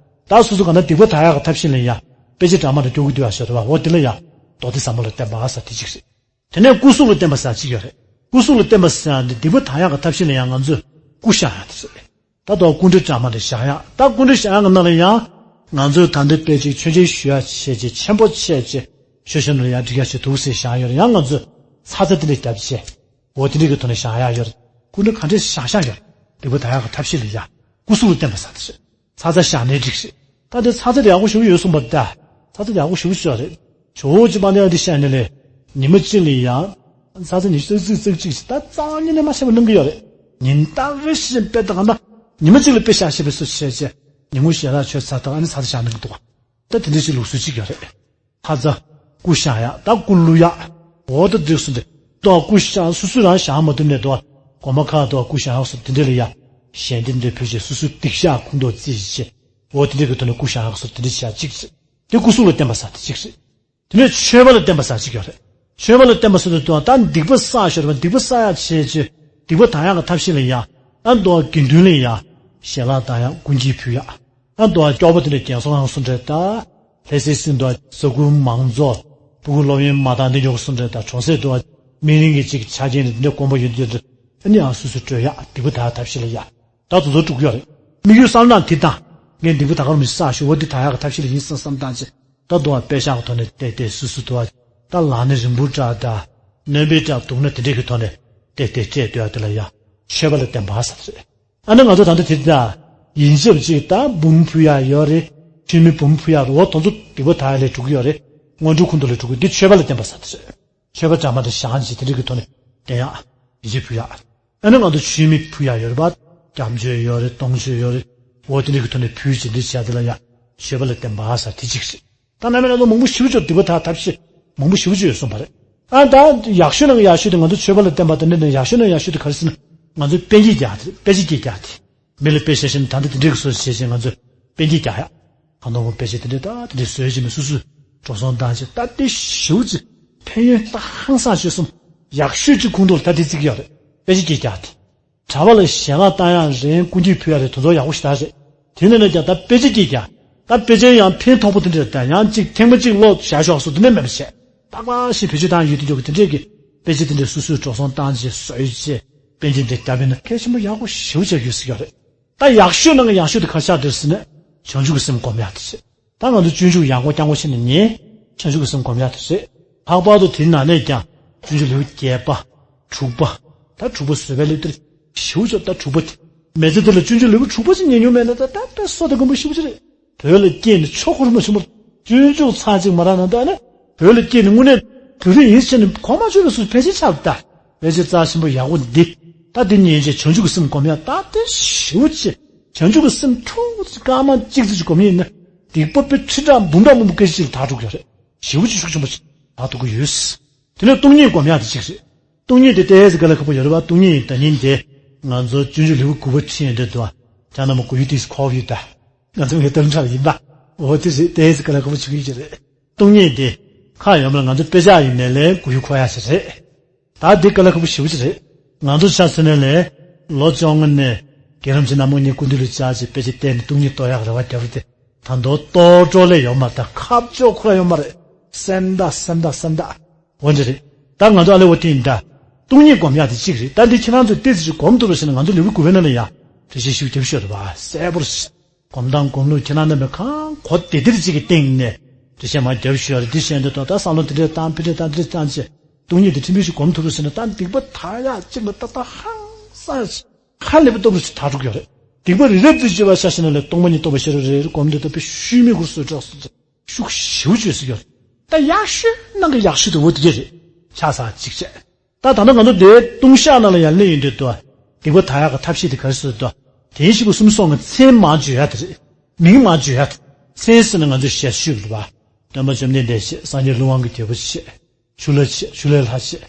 ད་སོ་སོ་ག་ན་སྡིག་པ་དག་ཡག་གི་ཐབས་ཤེས་ལ་ཡ། དཔེ་ཆ་འདྲ་མི་འདྲ་སྐྱོར་གྱི་འདུག་ཡ་ཞོ་རེད་བ། འོ་དེ་ལ་ཡ། མདོ་སྡེ་ཟབ་མོ་ལ་བརྟེན་པ་ཟེར་དེ་གཅིག་རེད། དེ་ནས་སྐུ་གཟུགས་ལ་བརྟེན་པ་ཟེར་གཅིག་ཡོད་རེད། སྐུ་གཟུགས་ལ་བརྟེན་པ་ཟེར་འདི་སྡིག་པ་དག་ཡག་གི་ཐབས་ཤེས་ལ་ཡ་ང་ཚོས་སྐུ་བཤགས་ཡག་དེ་ཚོ་རེད། ད་དུང་སྐུ་འདྲ་འདྲ་མི་འདྲ་བཞེངས་ཡག་ད་སྐུ་འདྲ་བཞེངས་ཡག་གི་ནང་ལ་ཡང་། ང་ཚོས་ད་འདི་དཔེ་ཅིག་མཆོད་མཇལ་ཞུ་ཡག་བྱས་ཅིག་ཆེན་པོ་བྱས་ཅིག་ཞུ་བཞིན་ལ་ཡང་འགྲིག་ཡག་ཅིག་འདུག་ཟེར་བཞེངས་ཡོད་རེད། ཡང་ང་ཚོས་ཚ་ཚ་དེ་འདྲ་བརྒྱབ་བྱས། འོ་དེ་འདྲ་གི་ཐོག་ནས་བཞེངས་ཡག་ཡོད་རེད། སྐུ་འདྲ་ག་འདྲས་བཞེངས་བཞེངས་ཡོད་རེད། སྡིག་པ་དག་ཡག་གི་ཐབས་ཤེས་ལ་ཡ། སྐུ་གཟུགས་ལ་བརྟེན་པ་ཟེར་དེ་རེད། ཚ་ཚ་བཞེངས་ནའི་འགྲིག་རེད། ད་འདི་ཚ་ཚ་དེ་ཡག་པོ་ཞེ་པོ་ཡོད་གསུངས་པ་རེད་ད། ཚ་ཚ་དེ་ཡག་པོ་ཞེ་པོ་ཞིག་རེད། ཇོ་བོ་རྗེ་དཔལ་ལྡན་ཨ་ཏི་ཤ་ཡི་ནས་ལས། ཉི་མ་གཅིག་ལ་ཡང་། ཚ་ཚ་ཉི་ཤུ་རྩ་གཅིག་རྩ་གཅིག་ཅིག་ད་རྩ་བ་ཉིད་ནས་མ་ཤེས་པ་གནང་གི་ཡོད་རེད། ཉིན་ལྟར་རེ་བཞིན་དཔེ་ལྟ་ག་ན། ཉི་མ་གཅིག་ལ་དཔེ་བཞག་ཤེས་པའི་སུ་བྱས་བྱས། ཉིན་གུང་ཞལ་ལག་མཆོད་ཚར་དང་ཨ་ནི་ཚ་ཚ་བཞག་གནང་གི་འདུག་ག་ད་དེ་འདྲ་ཞིག་ལུགས་སྲོལ་གཅིག་ཡོད་རེད། ཁ་ཚ། སྐུ་བཞེངས་ཡག་ད་སྐུ་བླུག་ཡག་འོ་ད་འདི་སུ་འདི། ཏོ་སྐུ་བཞེངས་སུ་སུ་རང་བཞེངས་མ་ཐུབ་ནས་ཏོ། དགོན་པ་ཁག་ཏོ་སྐུ་བཞེངས་ཡག་སོགས་དེ་འདྲ་ལ་ཡ། ཞལ་འདེབས་འདི་ཕུལ་བྱས་སུ་སུ་སྡིག་བཤགས་ཁུངས་གཏོགས་རྩིས་བྱས། འོ་དེ་འདྲ་གི་ཐོག་ནས་སྐུ་བཞེངས་ཡག་སོགས་དེ་འདྲ་བྱས་གཅིག་རེད། དེ་སྐུ་གཟུགས་ལ་བརྟེན་པ་ཟེར་དེ་གཅིག་རེད། དེ་ནས་མཆོད་པ་ལ་བརྟེན་པ་ཟེར་གཅིག་ཡོད་རེད། མཆོད་པ་ལ་བརྟེན་པ་ཟེར་དུས་ད་སྡིག་པ་བསགས་ཤོར་བ་སྡིག་པ་བསགས་ཡག་བྱས་བྱས། སྡིག་པ་དག་ཡག་གི་ཐབས་ཤེས་ལ་ཡ། ཨ་མདོ་དགེ་འདུན་ལ་ཡ། ཞལ་ལག་བཏང་ཡག་སྐུ་འགྱེད་ཕུལ་ཡག་ཨ་མདོ་སྐྱོ་པོ་དེ་འདྲ་རྒན་གསོ་ཁང་སུ་འདྲ་ད། ལྷ་སའི་སྲིད་དུ་ཟ་ཁུ་མང་ཚོགས། སྤུ་གུ་སློབ་ཡོན་མ་བཏང་དེ་ཉོག་སུ་འདྲ་ད་གྲོང་གསེབ་ཏུ། སྨན་རིན་གྱི་གཅིག་ཆ་རྐྱེན་ནི་འདི་འདྲ་དཀོན་པོ་ཡོད་འདི་འདྲ། ཨ་ནི་ཡང་སུ་སུ་སྤྲོད་ཡག་སྡིག་པ་དག་ཐབས་ཤེས་ལ་ཡ། ད་དུ་ཚོ་དཀྲུག་ཡོད་རེད། དམིགས་ཡུལ་བསམ་ན་དེ་དང་། ངས་སྡིག་པ་ད་ག་རུ་མི་བསགས་ཞུ་བ་འདི་དག་ཡག་གི་ཐབས་ཤེས་ལ་ཡིན་བསམ་བསམ་བཏང་ཅི། ད་དུང་དཔེ་བཞག་གི་ཐོག་ནས་བལྟས་བལྟས་སུ་སུ་དུ་བ། ད་ལག་ནི་རིང་པོ་འདྲ་ད། རྣོན་པོའི་འདྲ་འདུག་ན་དེ་འདྲས་ཀྱི་ཐོག་ནས་བལྟས་བལྟས་སྤྲད་སྡོད་ཡག་དེ་ལ་ཡ། མཆོད་པ་ལ་བརྟེན་པ་ཟེར་རེད། ཨ་ནི་ང་ཚོ་ད་ལྟ་དེ་ད། ཡིན་ཞབས་ཅིག་ད་འབུམ་ཕུལ་ཡག་ཡོད་རེད། མཆོད་མེ་འབུམ་ཕུལ་ཡག་རེད། འོ་དོ་ཚོ་སྡིག་པ་དག་ཡག་ལས་འགྲོ་གི་ཡོད་རེད། དངོས་གྲུབ་ཁུངས་གཏོགས་ལས་འགྲོ་གི་འདི་མཆོད་པ་ལ་བརྟེན་པ་ཟེར་རེད། མཆོད་པ་འདྲ་མི་འདྲ་བཞེངས་བྱས་དེ་འདྲ་གི་ཐོག་ནས་བརྟེན་ཡག་ཡིན་ཞབས་ཕུལ་ཡག་ཨ་ནི་ང་ཚོ་མཆོད་མེ་ཕུལ་ཡག་ཡོད་རེད་པ། སྐྱབས་མཆོད་ཡོད་རེད། སྟོང་མཆོད་ཡོད་རེད། འོ་དེ་འདྲ་གི་ཐོག་ནས་ཕུལ་བྱས་འདི་བྱས་དེ་ལ་ཡ། མཆོད་པ་ལ་བརྟེན་པ་ཟེར་དེ་གཅིག་རེད། ད་ནམ་ཡང་ང་ཚོ་མང་པོ་ཞེ་པོ་ཅིག་སྡིག་པ་དག་ཐབས་ཤེས་མང་པོ་ཞེ་པོ་ཅིག་ཡོད་གསུངས་པ་རེད། ཨ་ད་ཡག་ཤོས་ནང་གི་ཡག་ཤོས་དེ་ང་ཚོ་མཆོད་པ་ལ་བརྟེན་པ་དེ་འདྲ་ནས་ཡག་ཤོས་ནང་ཡག་ཤོས་དེ་ག་རེ་ཟེར་ན། ང་ཚོས་དཔེ་འགྱེད་རྒྱག་དེ་དཔེ་ཆ་འགྱེད་རྒྱག་དེ། མི་ལ་དཔེ་བཤད་བཞིན་ད་འདི་དེ་འདྲའི་གི་བཟོ་བྱས་བྱས་ང་ཚོས་དཔེ་འགྱེད་རྒྱག་ཡག་གང་དུ་དཔེ་ཆ་དེ་འདྲ་ད་དེ་འདྲའི་བཟོས་བྱས་མི་སུ་སུ་འགྲོ་སོང་བཏང་བྱས་ད་དེ་ཞེ་པོ་ཅིག་ཕན་ཡོན་ད་ཧང་སང་ཆེ་གསུམ། ཡག་ཤོས་ཅིག་ཁུངས་གཏོགས་ལ་ད་དེ་བརྩི་གི་ཡོད་རེད། དཔེ་ཆ་འགྱེད་རྒྱག་དེ། གྲྭ་པ་ལ་ཞལ་ལག་བཏང་ཡག་རེད། སྐུ་འགྱེད་ཕུལ་ཡག་རེད། དེ་ཚོ་ཡག་པོ་ཞེ་དྲག་རེད། དེ་ནས་ནས་ཀྱང་ད་དཔེ་ཆ་འགྱེད་རྒྱག་ད་དཔེ་ཆ་ཡང་ཕན་ཐོགས་པོ་དེ་འདྲ་དང་ཡང་གཅིག་ཐེངས་མ་གཅིག་ཀློག་བཞག་ཆོག་སོ་དེ་འདྲ་མེད་པ་བྱས། ཏག་ཏག་ཞིག་བེད་སྤྱོད་བཏང་ཡོད་དེ་འཇོག་གི་དེ་འདྲས་ཀྱི་དཔེ་ཆ་དེ་འདྲས་སོ་སོས་འགྲོ་སོང་བཏང་བྱས་བཟོས་བྱས་དཔེ་ཆ་དེ་འདྲས་བརྒྱབ་པས་ན་གལ་ཆེན་པོ་ཡག་པོ་ཞེ་པོ་ཅིག་ཡོད་ཟེར་གྱི་རེད། ད་ཡག་ཤོས་ནང་གི་ཡག་ཤོས་དེ་ག་རེ་ཆགས་འདུག་ཟེར་ན། བྱང་ཆུབ་ཀྱི་སེམས་སྒོམ་ཡག་དེ་རེད། ད་ང་ཚོ་སྤྱོད་འཇུག་ཡང་སྒོ་རྐྱང་པོ་ཕྱེ་ནས་ཉན། བྱང་ཆུབ་ཀྱི་སེམས་སྒོམ་ཡག་དེ་རེད། ལྷག་པར་དུ་དེའི་ནང་ནས་ཀྱང་སྤྱོད་འཇུག་ལེའུ་བརྒྱད་པ། དྲུག་པ། ད་དྲུག་པ་བཟོད་པའི་ལེའུ་དེར་ཞེ་པོ་ཅིག་ད་དྲུག་པ་དེ། མི་ཚེ་འདི་ལ་སྤྱོད་འཇུག་ལེའུ་དྲུག་པ་ཅིག་ཉན་མྱོང་མེད་ན་ད་ད་ད་སོ་དེ་དཀོན་པོ་ཞེ་པོ་ཅིག་རེད། བོད་ལ་སྐྱེས་ནས་ཆོས་འཁོར་མ་བྱུང་བར་སྤྱོད་འཇུག་ཚར་གཅིག་མ་རག་ན་ད་ནི་བོད་ལ་སྐྱེས་ནས་དངོས་གནས་དུས་རིང་ཡིན་ཕྱིན་ནས་གོ་མ་ཆོད་པའི་སུ་ཕལ་ཆེར་ཆགས་ད། ཕལ་ཆེར་རྩ་ཆེན་པོ་ཡག་པོ་འདི། ད་འདི་ཉན་བྱས་བྱང་ཆུབ་ཀྱི་སེམས་སྒོམ་ཡག་ད་དེ་ཞེ་པོ་ཅིག་བྱང་ཆུབ་ཀྱི་སེམས་ཐུགས་སྐར་མ་གཅིག་ཙམ་ཅིག་སྒོམ་ཡིན་ན། སྡིག་པ་དཔེ་ཁྲི་ཕྲག་འབུམ་ཕྲག་མང་པོ་སྐད་ཅིག་ལ་དག་འགྲོ་གི་ཡོད་རེད། ཞེ་པོ་ཅིག་ཤུགས་ཆེན་པོ་ཅིག་དག་འགྲོ་གི་ཡོད། དེ་ནས་སྟོང་ཉིད་སྒོམ་ཡག་དེ་གཅིག་རེད། སྟོང་ཉིད་དེ་ཏོག་ཙམ་དཀའ་ལས་ཁག་པོ་ཡོད་རེད་པ། སྟོང་ཉིད་ཡིན་ད་ཉིན་དེ་ང་ཚོ་སྤྱོད་འཇུག་ལེའུ་དགུ་པ་ཁྲིད་ཡོང་དུས་དུ་བ། ཅང་ན་མ་གོ་ཡུལ་དེ་ཁོག་ཡུལ་ད། ང་ཚོ་ངའི་སྟོན་ཁྲ་ཡིན་པ། འོ་དེ་རེད། དེ་ཚོ་དཀའ་ལས་ཁག་པོ་བྱེད་ཀྱི་རེད། སྟོང་ཉིད་དེ་ཁག་ཡོད་མ་རེད། ང་ཚོ་དཔེ་ཆ་ཡིན་ནའི་ལས་མགོ་ཡུ་འཁོར་ཡག་ཞིག་རེད། ད་འདི་དཀའ་ལས་ཁག་པོ་ཞེ་པོ་ཅིག་རེད། ང་ཚོ་ཆ་མཚོན་ན་ལས་ལོ་བཅོ་ལྔ་ནས་རྒན་རིན་པོ་ཆེ་རྣམ་མང་གཉིས་སྐུ་མདུན་ལ་བཅར་བྱས་དཔེ་ཆ་བལྟས་ནས་སྟོང་ཉིད་རྟོགས་ཡག་རེ་བ་བརྒྱབ་རེད་དེ། ད་དུང་རྟོགས་སྤྲོ་ལས་ཡོད་མ་རེད། ད་ཁ་ཕྱོགས་ཁོ་རང་ཡོད་མ་རེད། སེམས་ཐག་སེམས་ཐག་སེམས་ཐག་འོ་འདི་རེད། ད་ང་ཚོ་ཨ་ལེ་འོ་དེ་ཡིན་ད། སྟོང་ཉིད་སྒོམ་ཡག་དེ་གཅིག་རེད། ད་འདི་ཁྱེད་རང་ཚོས་ཏོག་ཙམ་ཞིག་སྒོམ་ཐུབ་པ་ཞིག་ན་ང་ཚོ་ལེའུ་དགུ་པའི་ནང་ལ་ཡ་འགྲེལ་བཤད་ཞིག་རྒྱབ་ཤོག་རེད་པ། གསལ་པོར་སྒོམ་དང་སྒོམ་ལུགས་ཁྱེད་རང་རྣམ་པས་གང་གོ་བདེ་བདེར་ཅིག་གི་སྟེང་ནས་འགྲེལ་བཤད་མར་རྒྱབ་ཤོག་རེད། འདི་བཤད་འདོད་དང་ད་བསམ་བློ་འདི་འདྲས་བཏང་ཕི་འདྲས་བཏང་འདི་འདྲས་བཏང་བྱས་སྟོང་ཉིད་དེ་ཕྲན་བུ་ཞིག་སྒོམ་ཐུབ་རུ་ཟེར་ན་ད་སྡིག་པ་དག་ཡག་གཅིག་ལ་ཏག་ཏག་ཧང་སངས་ཁ་ལེ་པོ་སྟོབས་རུ་ཞིག་དག་འགྲོ་གི་ཡོད་རེད། སྡིག་པ་རི་རབ་ཏུ་བརྗོད་པ་ཤ་ཞེ་ན་ལས་སྟོང་པ་ཉིད་རྟོགས་པ་ཤེས་རབ་རེ་རེ་སྒོམ་འདོད་དང་དཔེ་ཤུལ་མའི་སྐོར་སོ་དྲག་སོ་ཤུགས་ཞེ་པོ་བརྗོད་སྲིད་ཀྱི་རེད། ད་ཡག་ཤོས་ནང་གི་ཡག་ཤོས་དེ་འོ་དེ་ག་རེད། ཆགས་ས་གཅིག་བྱས། ད་ད་ལྟ་ང་ཚོ་དེའི་ལྟུང་བཤགས་ནང་ལ་ཡར་སླེབས་ཡོང་དུས་དུ། སྡིག་པ་དག་ཡག་གི་ཐབས་ཤེས་དེ་ག་རེ་ཟེར་དུ། དེ་བཞིན་གཤེགས་པ་གསུམ་གསུངས་ཀྱི་མཚན་མར་བརྗོད་ཡག་དེ་རེད། མིང་མར་བརྗོད་ཡག་དེ། མཚན་ཟེར་ན་ང་ཚོས་ཞལ་ཞུས་པ་རེད་པ། སྟོན་པ་བཅོམ་ལྡན་འདས་ཆེ། སངས་རྒྱས་ཀླུ་དབང་གི་རྒྱལ་པོ་ཆེ། ཆུ་ལྷ་ཆེ། ཆུ་ལྷའི་ལྷ་ཆེ།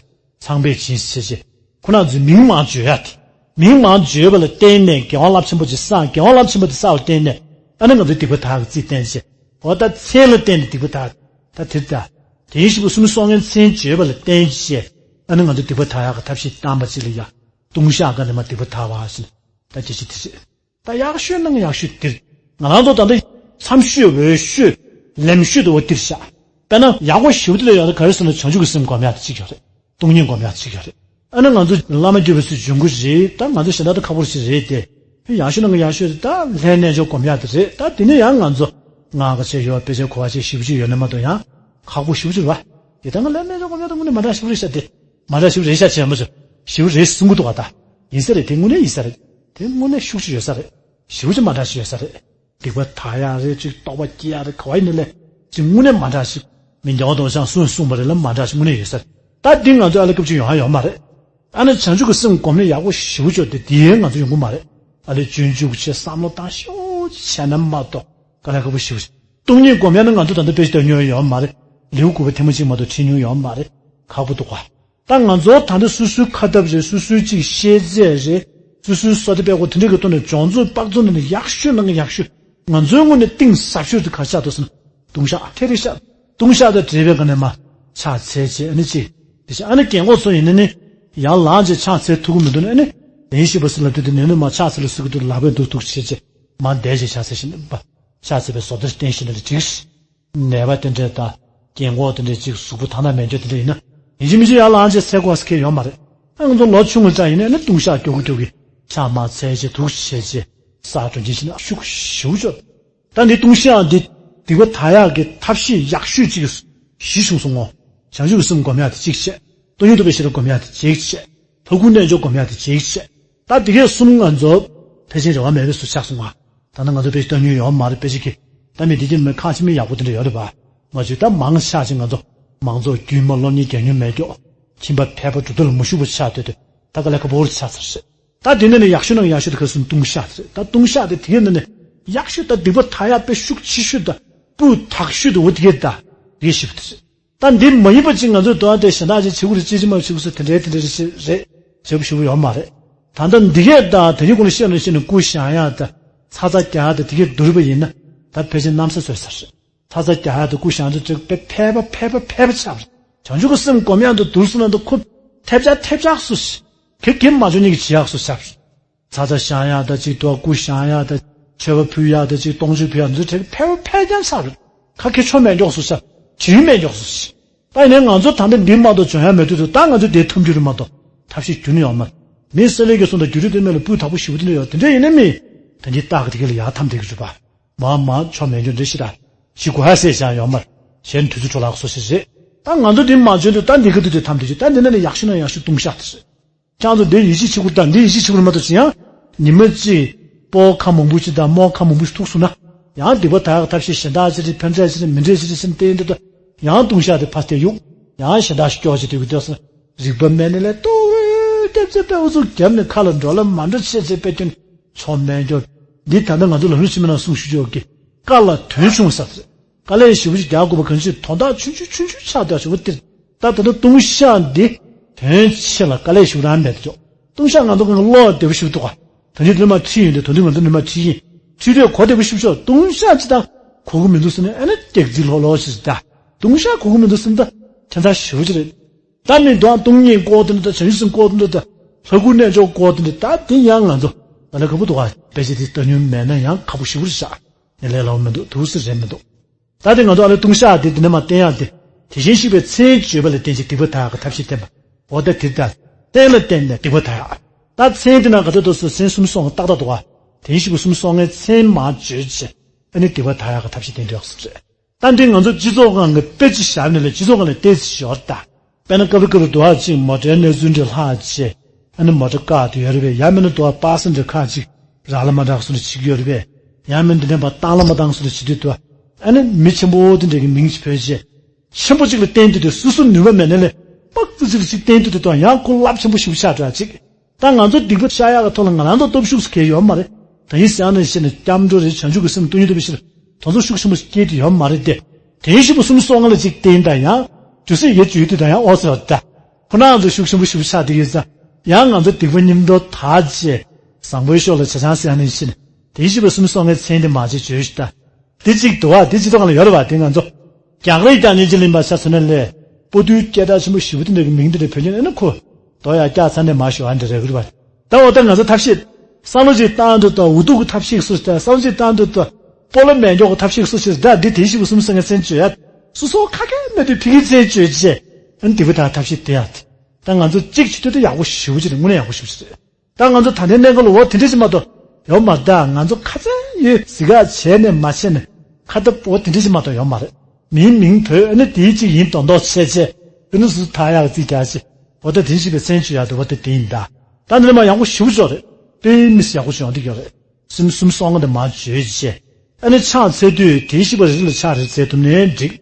ཚངས་པས་བྱིན་ཟེར་ཆེ། ཁོ་རང་ཚོའི་མིང་མར་བརྗོད་ཡག་དེ། མིང་མར་བརྗོད་པ་ལ་བརྟེན་ནས་དགེ་བ་རླབས་ཆེན་པོ་ཅིག་བསགས། དགེ་བ་རླབས་ཆེན་པོ་དེ་བསགས་པ་བརྟེན་ནས་ཨ་ནི་ང་ཚོའི་སྡིག་པ་དག་གི་རྩིས་བསྟན་ཆེ། འོ་ད་མཚན་ལ་བརྟེན་ནས་སྡིག་པ་དག་ད་དེ་ལྟ། དེ་བཞིན་གཤེགས་པ་གསུམ་གསུངས་ཀྱི་མཚན་བརྗོད་པ་ལ་བརྟེན་བྱས། ཨ་ནི་ང་ཚོ་སྡིག་པ་དག་ཡག་གི་ཐབས་ཤེས་བཏང་བ་ཅིག་ལ་ཡ། ལྟུང་བཤགས་ག་ནས་མ་སྡིག་པ་དག་པ་ཟེར་ན། ད་དེ་ཅི་དེ་རེད། ད་ཡག་ཤོས་ནང་ཡག་ཤོས་དེ་རེད། ང་རང་ཚོ་ད་ལྟ་མཚམས་ཤོས་འོས་ཤོས་ལེགས་ཤོས་དེ་འོ་དེར་བཞག་དཔེར་ན་ཡག་པོ་ཞེ་པོ་དེ་ལ་ཡོད་ན་ག་རེ་ཟེར་ན་བྱང་ཆུབ་ཀྱི་སེམས་སྒོམ་ཡག་དེ་གཅིག་ཡོད་རེད། སྟོང་ཉིད་སྒོམ་ཡག་དེ་གཅིག་ཡོད་རེད། ཨ་ནི་ང་ཚོ་བླ་མ་བརྒྱུད་པའི་ཚུལ་འབྱུང་གི་རེད། ད་ང་ཚོ་གཞན་དག་ད་ཁག་པོ་ཞིག་རེད་དེ། ཡག་ཤོས་ནང་གི་ཡག་ཤོས་དེ་ད་ལྷའི་རྣལ་འབྱོར་སྒོམ་ཡག་དེ་རེད། ད་དེ་ནས་ཡང་ང་ཚོ་ངག་གི་ཆེད་ཡོད་དཔེ་ཆ་གོ་བ་ཆེད་ཞིབ་ཅིག་ཡོད་ན་མ་གཏོགས་ཡང་ཁག་པོ་ཞེ་པོ་ཅིག་རེད་བ། དེ་ལྟར་ང་ལྷའི་རྣལ་འབྱོར་སྒོམ་ཡག་དེ་དངོས་གནས་མ་འདྲ་ཞིག་རེད་ཤག་དེ་མ་འདྲ་ཞིག་རེད་ཤག་བྱས་མ་ཚོ་ཞེ་པོ་རེད་གསུང་གི་འདུག་བ། ད་ཡིན་ས་རེད། དེ་དངོས་གནས་ཡིན་ས་རེད། དེ་དངོས་གནས་ཤུགས་ཅིག་ཡོད་ས་རེད། ཞེ་པོ་ཅིག་མ་འདྲ་ཞིག་ཡོད་ས་རེད། སྡིག་པ་དག་ཡག་རེད། ཅིག་རྟོགས་པ་སྐྱེ་ཡག་རེད། ག་བ་ཡིན་ནའི་ལས་ཅིག་དངོས་གནས་མ་འདྲ་ཞིག་མི་འགྱུར་བ་དང་ཤང་གསུངས་གསུངས་པ་རེད་ལ་མ་འདྲ་ཞིག་དངོས་གནས་ཡོད་ས་རེད། ད་འདི་ང་ཚོ་ཨ་ལ་སྐབས་ཅིག་ཡོང་ཡ་ཡོད་མ་རེད། ཨ་ནི་བྱང་ཆུབ་ཀྱི་སེམས་སྒོམ་ནས་ཡག་པོ་ཞེ་པོ་ཅིག་དེ་དེ་ང་ཚོ་ཡོང་གི་མ་རེད། ཨ་ལས་སྤྱོད་འཇུག་ཆེད་བསམ་བློ་བཏང་ཤོག་ཅིག་བྱས་ན་མ་གཏོགས་དཀའ་ལས་ཁག་པོ་ཞེ་པོ་ཅིག་སྟོང་ཉིད་སྒོམ་ཡག་ནི་ང་ཚོ་ད་ལྟ་དཔེ་ཞིག་ལྟ་མྱོང་ཡོད་མ་རེད། ལེའུ་དགུ་པ་ཐེངས་མ་གཅིག་མ་གཏོགས་ཁྲིད་མྱོང་ཡོད་མ་རེད། ཁག་པོ་འདུག་ག་ད་ང་ཚོ་ད་ལྟ་སོ་སོའི་ཁ་འདབས་རེད། སོ་སོའི་ཅིག་ཤེས་ཚད་རེད། སོ་སོའི་བསོད་བདེ་དཔལ་འཁོར་དེ་འདྲ་གི་ཐོག་ནས་སྦྱོང་ཚོགས་དཔག་ཚོད་ནས་ཡག་ཤོས་ནང་གི་ཡག་ཤོས། ང་ཚོའི་ངོས་ནས་གཏིང་ཟབ་ཤོས་དེ་ག་ཆགས་འདུག་ཟེར་ན། ལྟུང་བཤགས་ཐེ་རེ་བཤགས། ལྟུང་བཤགས་དང་འབྲེལ་བའི་སྒང་ནས་མ་ཕྱག་འཚལ་བྱས་ཨ་ནི་ཅིག་དེ་བཞིན་ཨ་ནི་རྒན་གོག་ཚོ་ཡིན་ན་ནི་ཡར་ལངས་བྱས་ཕྱག་འཚལ་ཐུབ་ཀྱི་མི་འདུག་ན་ཨ་ནི་གདན་བཞི་པ་ཟེར་ལབ་དུས་དེ་ནས་ནི་མ་ཕྱག་འཚལ་ལ་ཟེར་གི་འདུག་ལག་པས་འདུག་འདུག་བྱས་བྱས་མ་བསྡད་བྱས་ཕྱག་འཚལ་བཞིན་པ། ཕྱག་འཚལ་བའི་བཟོ་ལྟ་བསྟན་བཞིན་ན་འགྲིག་ནད་པ་དེ་འདྲས་དང་རྒན་གོག་དེ་འདྲས་ཅིག་གཟུགས་པོ་ཐ་ན་མེད་འཇོག་དེ་འདྲས་ཡིན་ན། ཡིན་གཅིག་མིན་གཅིག་ཡར་ལངས་བྱས་འཚལ་དགོས་ཟེར་མཁན་ཡོད་མ་རེད། ཨ་ང་ཚོ་ལོ་ཆུང་ངུ་ཙམ་ཡིན་ན་ནི་ལྟུང་བཤགས་སྐྱོ་གི་སྐྱོ་གི་ཕྱག་མར་འཚལ་བྱས་འདུག་བྱས་བྱས་ས་དྲོན་ཆེན་ཞིག་ན་ཤུགས་ཞེ་པོ་ཅིག་ད་འདི་ལྟུང་བཤགས་འདི་སྡིག་པ་དག་ཡག་གི་ཐབས་ཤེས་ཡག་ཤོས་ཅིག་གཞི་བྱུང་སོང་ངོ་། བྱང་ཆུབ་ཀྱི་སེམས་སྒོམ་ཡག་དེ་གཅིག་བྱས། སྟོང་ཉིད་རྟོགས་པའི་ཤེས་རབ་སྒོམ་ཡག་དེ་གཅིག་བྱས། ལྷ་སྐུ་རྣལ་འབྱོར་སྒོམ་ཡག་དེ་གཅིག་བྱས། ད་འདི་གས་གསུམ་ང་ཚོ་ཕལ་ཆེར་རེ་བ་མེད་པའི་བཟོ་ཆགས་སོང་ང་། ད་ནི་ང་ཚོ་དཔེ་ལྟ་མྱོང་ཡོད་མ་རེད། དཔེ་ཅིག་གིས་ད་མི་འདི་གྱིས་མི་ཁག་ཆེ་མི་ཡག་པོ་དེ་འདྲ་ཡོད་རེད་པ། མ་བྱུང་ད་མང་ཆ་ཅིག་ང་ཚོ་མང་ཚོགས་རྒྱུས་མ་སློབ་གཉེར་རྒྱག་མྱོང་མེད་ཀྱོག་ཁྱིམ་པ་ཕལ་པ་གྲུབ་ཐོབ་ལ་མ་ཞུགས་པ་ཆགས་སྡོད་དུས་ད་དཀའ་ལས་ཁག་པོ་རེ་ཆགས་ཚར་རེད། ད་དེ་ནས་ནི་ཡག་ཤོས་ནང་ཡག་ཤོས་དེ་ག་སོང་ལྟུང་བཤགས་རེད། ད་ལྟུང་བཤགས་དེ་དེ་གས་ནི་ནི་ཡག་ཤོས་ད་སྡིག་པ་དག་ཡག་དཔེ་ཤུགས་ཆེ་ཤོས་ད་སྤུས་དག་ཤོས་དེ་འོ་དེ་གས་ད་དེ་གས་ཞིབ་དེ་རེད། ད་འདི་མ་ཡིན་པ་ཅིག་ང་ཚོས་དོན་དེ་གཞན་དག་ཅིག་བྱེད་དགོས་རེད། ཅི་ཅི་མ་བྱེད་དགོས་ཟེར་དེ་འདྲའི་དེ་འདྲའི་རེད་ཞེ་པོ་ཞེ་པོ་ཡོད་མ་རེད། ད་ལྟ་འདི་གས་ད་དེ་གི་སྐོར་ལ་བཤད་ན་བཤད་ན་སྐུ་བཞེངས་ཡག་ད་ཚ་ཚ་རྒྱག་ཡག་ད་དེ་གས་བསྡུར་བ་ཡིན་ན་ད་ཕལ་ཆེར་གནམ་ས་བཟོས་ཚར་རེད། ཚ་ཚ་རྒྱག་ཡག་ད་སྐུ་བཞེངས་ཚོ་ཅིག་དཔེ་ཕལ་པ་ཕལ་པ་ཕལ་པ་ཆགས་རེད། བྱང་ཆུབ་ཀྱི་སེམས་སྒོམ་ཡག་ད་བསྡུར་སོང་ན་ད་ཁོ་ཐེབས་ཆག་ཐེབས་ཆག་སུ་ཞིག་གེ་གེ་མ་བྱུང་ནི་གི་བྱེད་ཡག་སུ་ཆགས་རེད། ཚ་ཚ་བཞེངས་ཡག་དང་གཅིག་ཏུ་སྐུ་བཞེངས་ཡག་དང་མཆོད་པ་ཕུལ་ཡག་དང་གཅིག་སྟོང་མཆོད་ཕུལ་ཡག་འདི་ཚོ་ཕལ་པ་ཕལ་རྐྱང་ཆགས་རེད། ཁ་སྐད་ཆོ་མེད་མགྱོགས་སུ་ཆགས་བྱིའུ་མེད་མགྱོགས་སུ་ཆགས། ད་ཡིན་ནའི་ང་ཚོ་ད་ལྟ་འདི་མ་གཏོགས་འཇོན་ཡག་མེད་དུས་ཚོད་ད་ང་ཚོ་དེ་ཐུབ་རྒྱུ་རེད་མ་གཏོགས་ཐབས་ཤེས་རྒྱུན་ཡོད་མ་རེད། མི་སེ་ལེ་གིས་གསུངས་དང་རྒྱུད་རིག་དེ་མེད་ལ་སྤུས་དག་པོ་ཞེ་པོ་དེ་འདྲ་ཡོད་དེ་འདྲ་ཡིན་ནའི་མི་ད་འདི་སྟག་གི་དེ་ག་ལ་ཡག་ཐམ་དེ་གི་རེད་པ། མ་མ་ཆོ་མེད་རྒྱུ་འདྲ་ཞིག་ད་ཞིག་གོ་ཧ་སེ་ཞང་ཡོད་མ་རེད། གཞན་དུས་ཚོད་འཕྲོ་བརླག་སོ་ཞིག་རེད། ད་ང་ཚོ་འདི་མ་འཇོན་དུས་ད་འདི་ག་དུས་དེ་ཐམ་དེ་ཅིག་ད་འདི་ན་ནི་ཡག་ཤོས་ན་ཡག་ཤོས་ལྟུང་བཤགས་དེ་རེད། ཁྱེད་ཚོ་འདི་ཡིད་ཆེས་བྱེད་དགོས་དང་འདི་ཡིད་ཆེས་བྱེད་དགོས་མ་གཏོགས་ཅི་ཡང་ཉི་མ་གཅིག་སྤོ་ཁ་མང་པོ་ཅིག་དང་རྨོ་ཁ་མང་པོ་ཅིག་ཐུག་སོང་ན་ཡང་སྡིག་པ་དག་ཡག་ཐབས་ཤེས་གཞན་དག་ཅི་རེད་ཕན་ཚད་ཅི་རེད་མི་འདྲས་ཅི་རེད་ཟེར་ནས་བལྟས་ཡོང་དུས་ཡང་ལྟུང་བཤགས་དེ་ཕར་སྟེ་གཡུག་ཡང་གཞན་དག་ཞིག་སྐྱོ་ཅིག་དུས་ཀྱི་དུས་སུ་རིག་པ་མེད་ནས་ལས་ལྟོ་བའི་ལྟེབ་ཙེ་པའི་འུ་ཚུགས་རྒྱབ་ནས་ཁ་ལ་འགྲོ་ལ་མ་འགྲོ་བྱས་ཚེ་དཔེ་སྟོན་ཆོ་མེད་འགྱོ། འདི་ད་ལྟ་ང་ཚོ་ལམ་རིམ་ཕྱི་མ་ནང་གསུང་ཞུ་ཆོག་གི་བཀའ་ལ་དོན་ཆུང་ཟེར། དཀའ་ལས་ཞེ་པོ་ཅིག་རྒྱག་དགོས་པ་གང་ཞིག་དོན་དག་ཆུང་ཆུང་ཆུང་ཆུང་ཆགས་བསྡད་ཞེ་པོ་སྟེར། ད་ད་ལྟ་ལྟུང་བཤགས་འདི་དོན་ཆེ་ལ་དཀའ་ལས་ཞེ་པོ་རང་མེད་དུ་ཆོག་ལྟུང་བཤགས་ང་ཚོ་གང་ག་བློ་བདེ་པོ་ཞིག་འདུག་ག་ད་ནི་ལུས་མ་ཁྲིད་ཡིན་ཏེ་ད་དུང་ང་ཚོ་ལུས་མ་ཁྲིད་ཡིན་ཁྲིད་དུས་གོ་བདེ་པོ་ཞིག་ཆོག་ལྟུང་བཤགས་ཅི་དང་ གོ་གི་མི་འདུག་ཟེར་ནས་ཨ་ནི་སྐྱག་རྫུན་ལྷོག་ལྷོག་ཞིག་ད། ལྟུང་བཤགས་གོ་གི་མི་འདུག་ཟེར་ན་ད་ཁྱད་མཚར་ཞེ་པོ་ཅིག་རེད། ད་མི་འདུག་ཨ། སྟོང་ཉིད་སྐོར་དེ་འདྲ་ད། བྱང་ཆུབ་སེམས་སྐོར་དེ་འདྲ་ད། ལྷ་སྐུ་རྣལ་འབྱོར་སྐོར་དེ་འདྲ་ད། དེ་ཡང་ང་ཚོ་ད་ལས་ཁ་པོ་འདུག་ཨ། དཔེ་ཆ་དེ་ལྟ་མྱོང་མེད་ན་ཡང་ཁག་པོ་ཞེ་པོ་རེད་ཤག་ངས་ལས་སླ་པོ་མི་འདུག་འདུག་ཟེར་རེད་མི་འདུག་ད་དེ་ང་ཚོ་ཨ་ནི་ལྟུང་བཤགས་དེ་དེ་ནས་མར་བསྟན་ཡག་དེ། དེ་བཞིན་གཤེགས་པའི་མཚན་བརྗོད་པ་ལ་བརྟེན་ཅིང་སྡིག་པ་དག་ཡག་གི་ཐབས་ཤེས་བསྟན་པ། འོ་ད་དེ་ལྟར་མཚན་ལ་བརྟེན་ནས་སྡིག་པ་དག་ཡག་ད་མཚན་དེ་ནང་ག་ཚོད་འདུག་ཟེར། མཚན་སུམ་ཅུ་སོ་ལྔ་ཏག་ཏག་འདུག་ག་དེ་བཞིན་གཤེགས་པ་སུམ་ཅུ་སོ་ལྔའི་མཚན་མར་བརྗོད་བྱས། ཨ་ནི་སྡིག་པ་དག་ཡག་གི་ཐབས་ཤེས་བསྟན་དུ་ཡག་སོ་རེད། ད་འདི་ང་ཚོ་སྤྱི་ཚོགས་སྒང་གི་དཔེ་ཅིག་བཞག་ནས་ལས། སྤྱི་ཚོགས་སྒང་ལ་ཏོག་ཙམ་ཞོར་ད། དཔེར་ན་སྐབས་རེ་སྐབས་རེ་འདུག་ག་ཅིག་མོ་ཊའི་གནས་ཚུལ་འདྲ་ལྷག་བྱས། ཨ་ནི་མོ་ཊ་བཀག་དུས་ཡོད་རེད་པས། ཡང་མིན་ན་འདུག་ག་པ་སེ་འཇར་ཁག་ཅིག་རག་ལས་མ་རག་བཟོ་འདྲ་བྱེད་ཀྱི་ཡོད་རེད་པས། ཡང་མིན་འདི་འདྲ་པ་བཏང་ལ་མ་བཏང་བཟོ་འདྲ་བྱེད་དུས་འདུག་ཨ་ནི་མི་ཆེན་པོ་དེ་འདྲ་གི་མིང་ཅིག་བོས་བྱས། ཆེན་པོ་གཅིག་ལ་བརྟེན་དུས་དེ་སོ་སོ་ནུས་པ་མེད་ན་ལས། པག་ཙི་ཙི་ལ་གཅིག་བརྟེན་དུས་དེ་དང་ཡང་ཁོ་རླབས་ཆེན་པོ་ཞིག་ཆགས་འགྲོ་ཡག་ཅིག་ད་ང་ཚོ་སྡིག་པ་བཤགས་ཡག་གི་ཐོག་ལ་ང་རང་ཚོ་སྟོབས་ཤུགས་སུ་གལ་ཡོད་མ་རེད། ད་ཡིན་ཟེར་ཡག་ནང་བཞིན་ནས་སྐྱབས་འགྲོ་རེད། བྱང་ཆུབ་ཀྱི་སེམས་སྟོང་ཉིད་རྟོགས་པའི་ཕྱིར་དེ་ཚོ་ཤུགས་ཆེན་པོ་ཞིག་སྐྱེས་དུས་ཡོད་མ་རེད་དེ། དེ་བཞིན་གཤེགས་པ་སུམ་ཅུ་སོ་ལྔ་ལ་གཅིག་བརྟེན་ད་ཡང་། རྒྱུ་སྲིད་ཡེ་བཅུད་དུ་ད་ཡང་ཨོ་ཟེར་བ་ད། ཁོ་རང་ཚོ་ཤུགས་ཆེན་པོ་ཞིག་ཆགས་བསྡད་ཡོད་ཙང་། ཡང་ང་ཚོ་སྡིག་པ་མཉམ་དུ་དག་བྱས། བཟང་པོའི་ཕྱོགས་ལ་བྱ་ཆང་ཟེར་ཡག་ནང་བཞིན་དེ་བཞིན་གཤེགས་པ་སུམ་ཅུ་སོ་ལྔའི་མཚན་དེ་མར་ཅིག་བརྗོད་ཤིག་ད། དེ་གཅིག་འདུག་ག་དེ་སྤྱི་ཚོགས་སྒང་ལ་ཡོད་རེད་པ། དེ་ང་ཚོ་རྒྱག་རེས་རྒྱག་མཁན་ཅིག་ལ་ཡིན་པ་ཆ་མཚོན་ན་ལས། སྤོ་ཏོའི་སྐད་གྲགས་ཆེན་པོ་ཞེ་པོ་དེ་འདྲ་གི་མིང་དེ་འདྲ་བོས་ཀྱང་ཨ་ནི་ཁོ་དོ་ཡག་སྐྱག་ཚ་ནས་མར་ཤོག་ཨ་འདྲ་རེད་གི་རེད་པ། ད་འོ་ད་ང་ཚོ་ཐབས་ཤེས། བསམ་བློ་ཅིག་བཏང་དུས་ད་འུ་ཐུག་གི་ཐབས་ཤེས་སུ་བྱས། བསམ་བློ་ཅིག་བཏང་དུས་ད་སྤོ་ལོ་མེད་མགྱོགས་གི་ཐབས་ཤེས་སུ་བྱས། ད་འདི་དེ་བཞིན་གཤེགས་པ་སུམ་ཅུ་སོ་ལྔའི་མཚན་བརྗོད་ཡག་སོ་སོ་ཁ་སྐད་མེད་དུས་ཕ་གིའི་མཚན་བརྗོད་བྱས། ཨ་ནི་སྡིག་པ་དག་ཐབས་ཤེས་དེ་ཡག་ད་ང་ཚོ་གཅིག་བྱེད་དུས་ད་ཡག་པོ་ཞེ་པོ་ཅིག་རེད། དངོས་གནས་ཡག་པོ་ཞེ་པོ་ཅིག་རེད། ད་ང་ཚོ་ད་ལྟའི་གནས་སྐབས་ལ་འོ་དེ་འདྲ་ཞིག་མ་གཏོགས་ཡོད་མ་རེད། ད་ང་ཚོ་ཁ་ཚ་ཡོད་ཟིག་ག་བྱས་ནས་མ་བྱས་ནས་ཁ་ད་འོ་དེ་འདྲ་ཞིག་མ་གཏོགས་ཡོད་མ་རེད། མིང་མིང་བོས་ཨ་ནི་དེའི་གཅིག་ཡིན་མདོག་མདོག་བྱས་བྱས། ཨ་ནི་སུ་ཐག་ཡག་རྩིས་རྒྱག་བྱས། འོ་ད་དེ་བཞིན་གཤེགས་པའི་མཚན་བརྗོད་ཡག་འདུག་པ། ད་དེ་ཡིན་ད། ད་འདི་ནས་མར་ཡག་པོ་ཞེ་པོ་ཅིག་རེད། དཔེ་མི་སྲིད་ཡག་པོ་ཅིག་ཡོང་གི་ཡོད་རེད། སུམ་ཅུ་སོ་ལྔ་དེ་མར་བརྗོད་བྱས། ཨ་ནི་ཕྱག་འཚལ་དུས་དེ་བཞིན་གཤེགས་པ་རེ་རེ་ལ་ཕྱག་རེ་འཚལ་ཐུབ་ནའི་འགྲིག་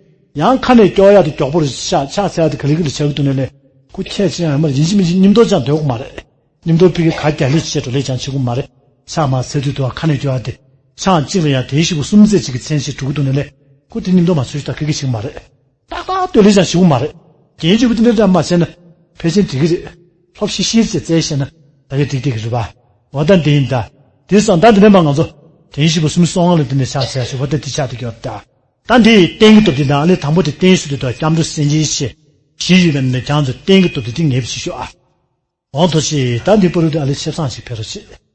ཡང་ཁ་ནས་སྐྱོར་ཡག་དེ་མགྱོགས་པོ་རེ་ཕྱག་ཕྱག་འཚལ་ཡག་དེ་ག་ལེ་ག་ལེ་བྱ་གི་འདུག་ན་ལས། ཁོ་ཁྱད་ཆེ་ཡང་མ་རེད། ཡིན་གཅིག་མིན་གཅིག་སྙིང་སྟོབས་ཅང་སྡོད་ཀྱི་མ་རེད། སྙིང་སྟོབས་ཕ་གི་ག་རྒྱ་ལེ་བྱས་འགྲོ་ལེ་ཅང་བྱེད་ཀྱི་མ་རེད། ཕྱག་མར་འཚལ་དུས་དུ་ཁ་ནས་སྐྱོར་ཡག་དེ། ཕྱག་གཅིག་ལ་ཡང་དེ་བཞིན་གཤེགས་པ་སུམ་རྩེག་གཅིག་གི་མཚན་ཞིག་འགྲོ་གི་འདུག་ན་ལས། ཁོ་དེ་སྙིང་སྟོབས་མ་ཚོས་ཤིག་ད་ག་གི་བྱེད་ཀྱི་མ་རེད། ཏག་ཏག་སྡོད་ལེ་ཅང་བྱེད་ཀྱི་མ་རེད། རྒྱན་བཅུ་པོ་དེ་འདྲ་མ་བྱས་ན། ཕལ་ཆེར་འགྲིག་གི་རེད། ལྷོད་ཤིག་ཤིག་བྱས་བཙལ་ཤེས་ན། ད་ག་འགྲིག་བསྡད་ཀྱི་རེད་པ། འོ་ད་འདི་ཡིན་ད། དེ་སང་ད་འདི་ནས་མར་ང་ཚོ། དེ་བཞིན་གཤེགས་པ་སུམ་ཅུ་སོ་ལྔ་ལ་འདི་ནས་ཕྱག་འཚལ་ཞུ་བ་ད་འདི་ཆགས་བསྡད་ཀྱི་ཡོད་ད། ད་འདི་རྟེན་གྱི་སྟོབས་འདི་དང་ཨ་ལས་དང་པོ་དེ་རྟེན་ཞུ་དུས་ད་སྐྱབས་འགྲོ་སེམས་ཅན་ཞེས། བཞི་ཡོད་པའི་ནང་ནས་ཀྱང་ཚོ་རྟེན་གྱི་སྟོབས་འདི་དེ་ངེས་པར་ཞུ་ཤོག་ཨ། འོང་དོ་ཆེ། ད་འདི་པོ་རུ་དེ་ཨ་ལས་ཆེ་བསང་ཞིག་ཕེབས་རོགས་བྱེད།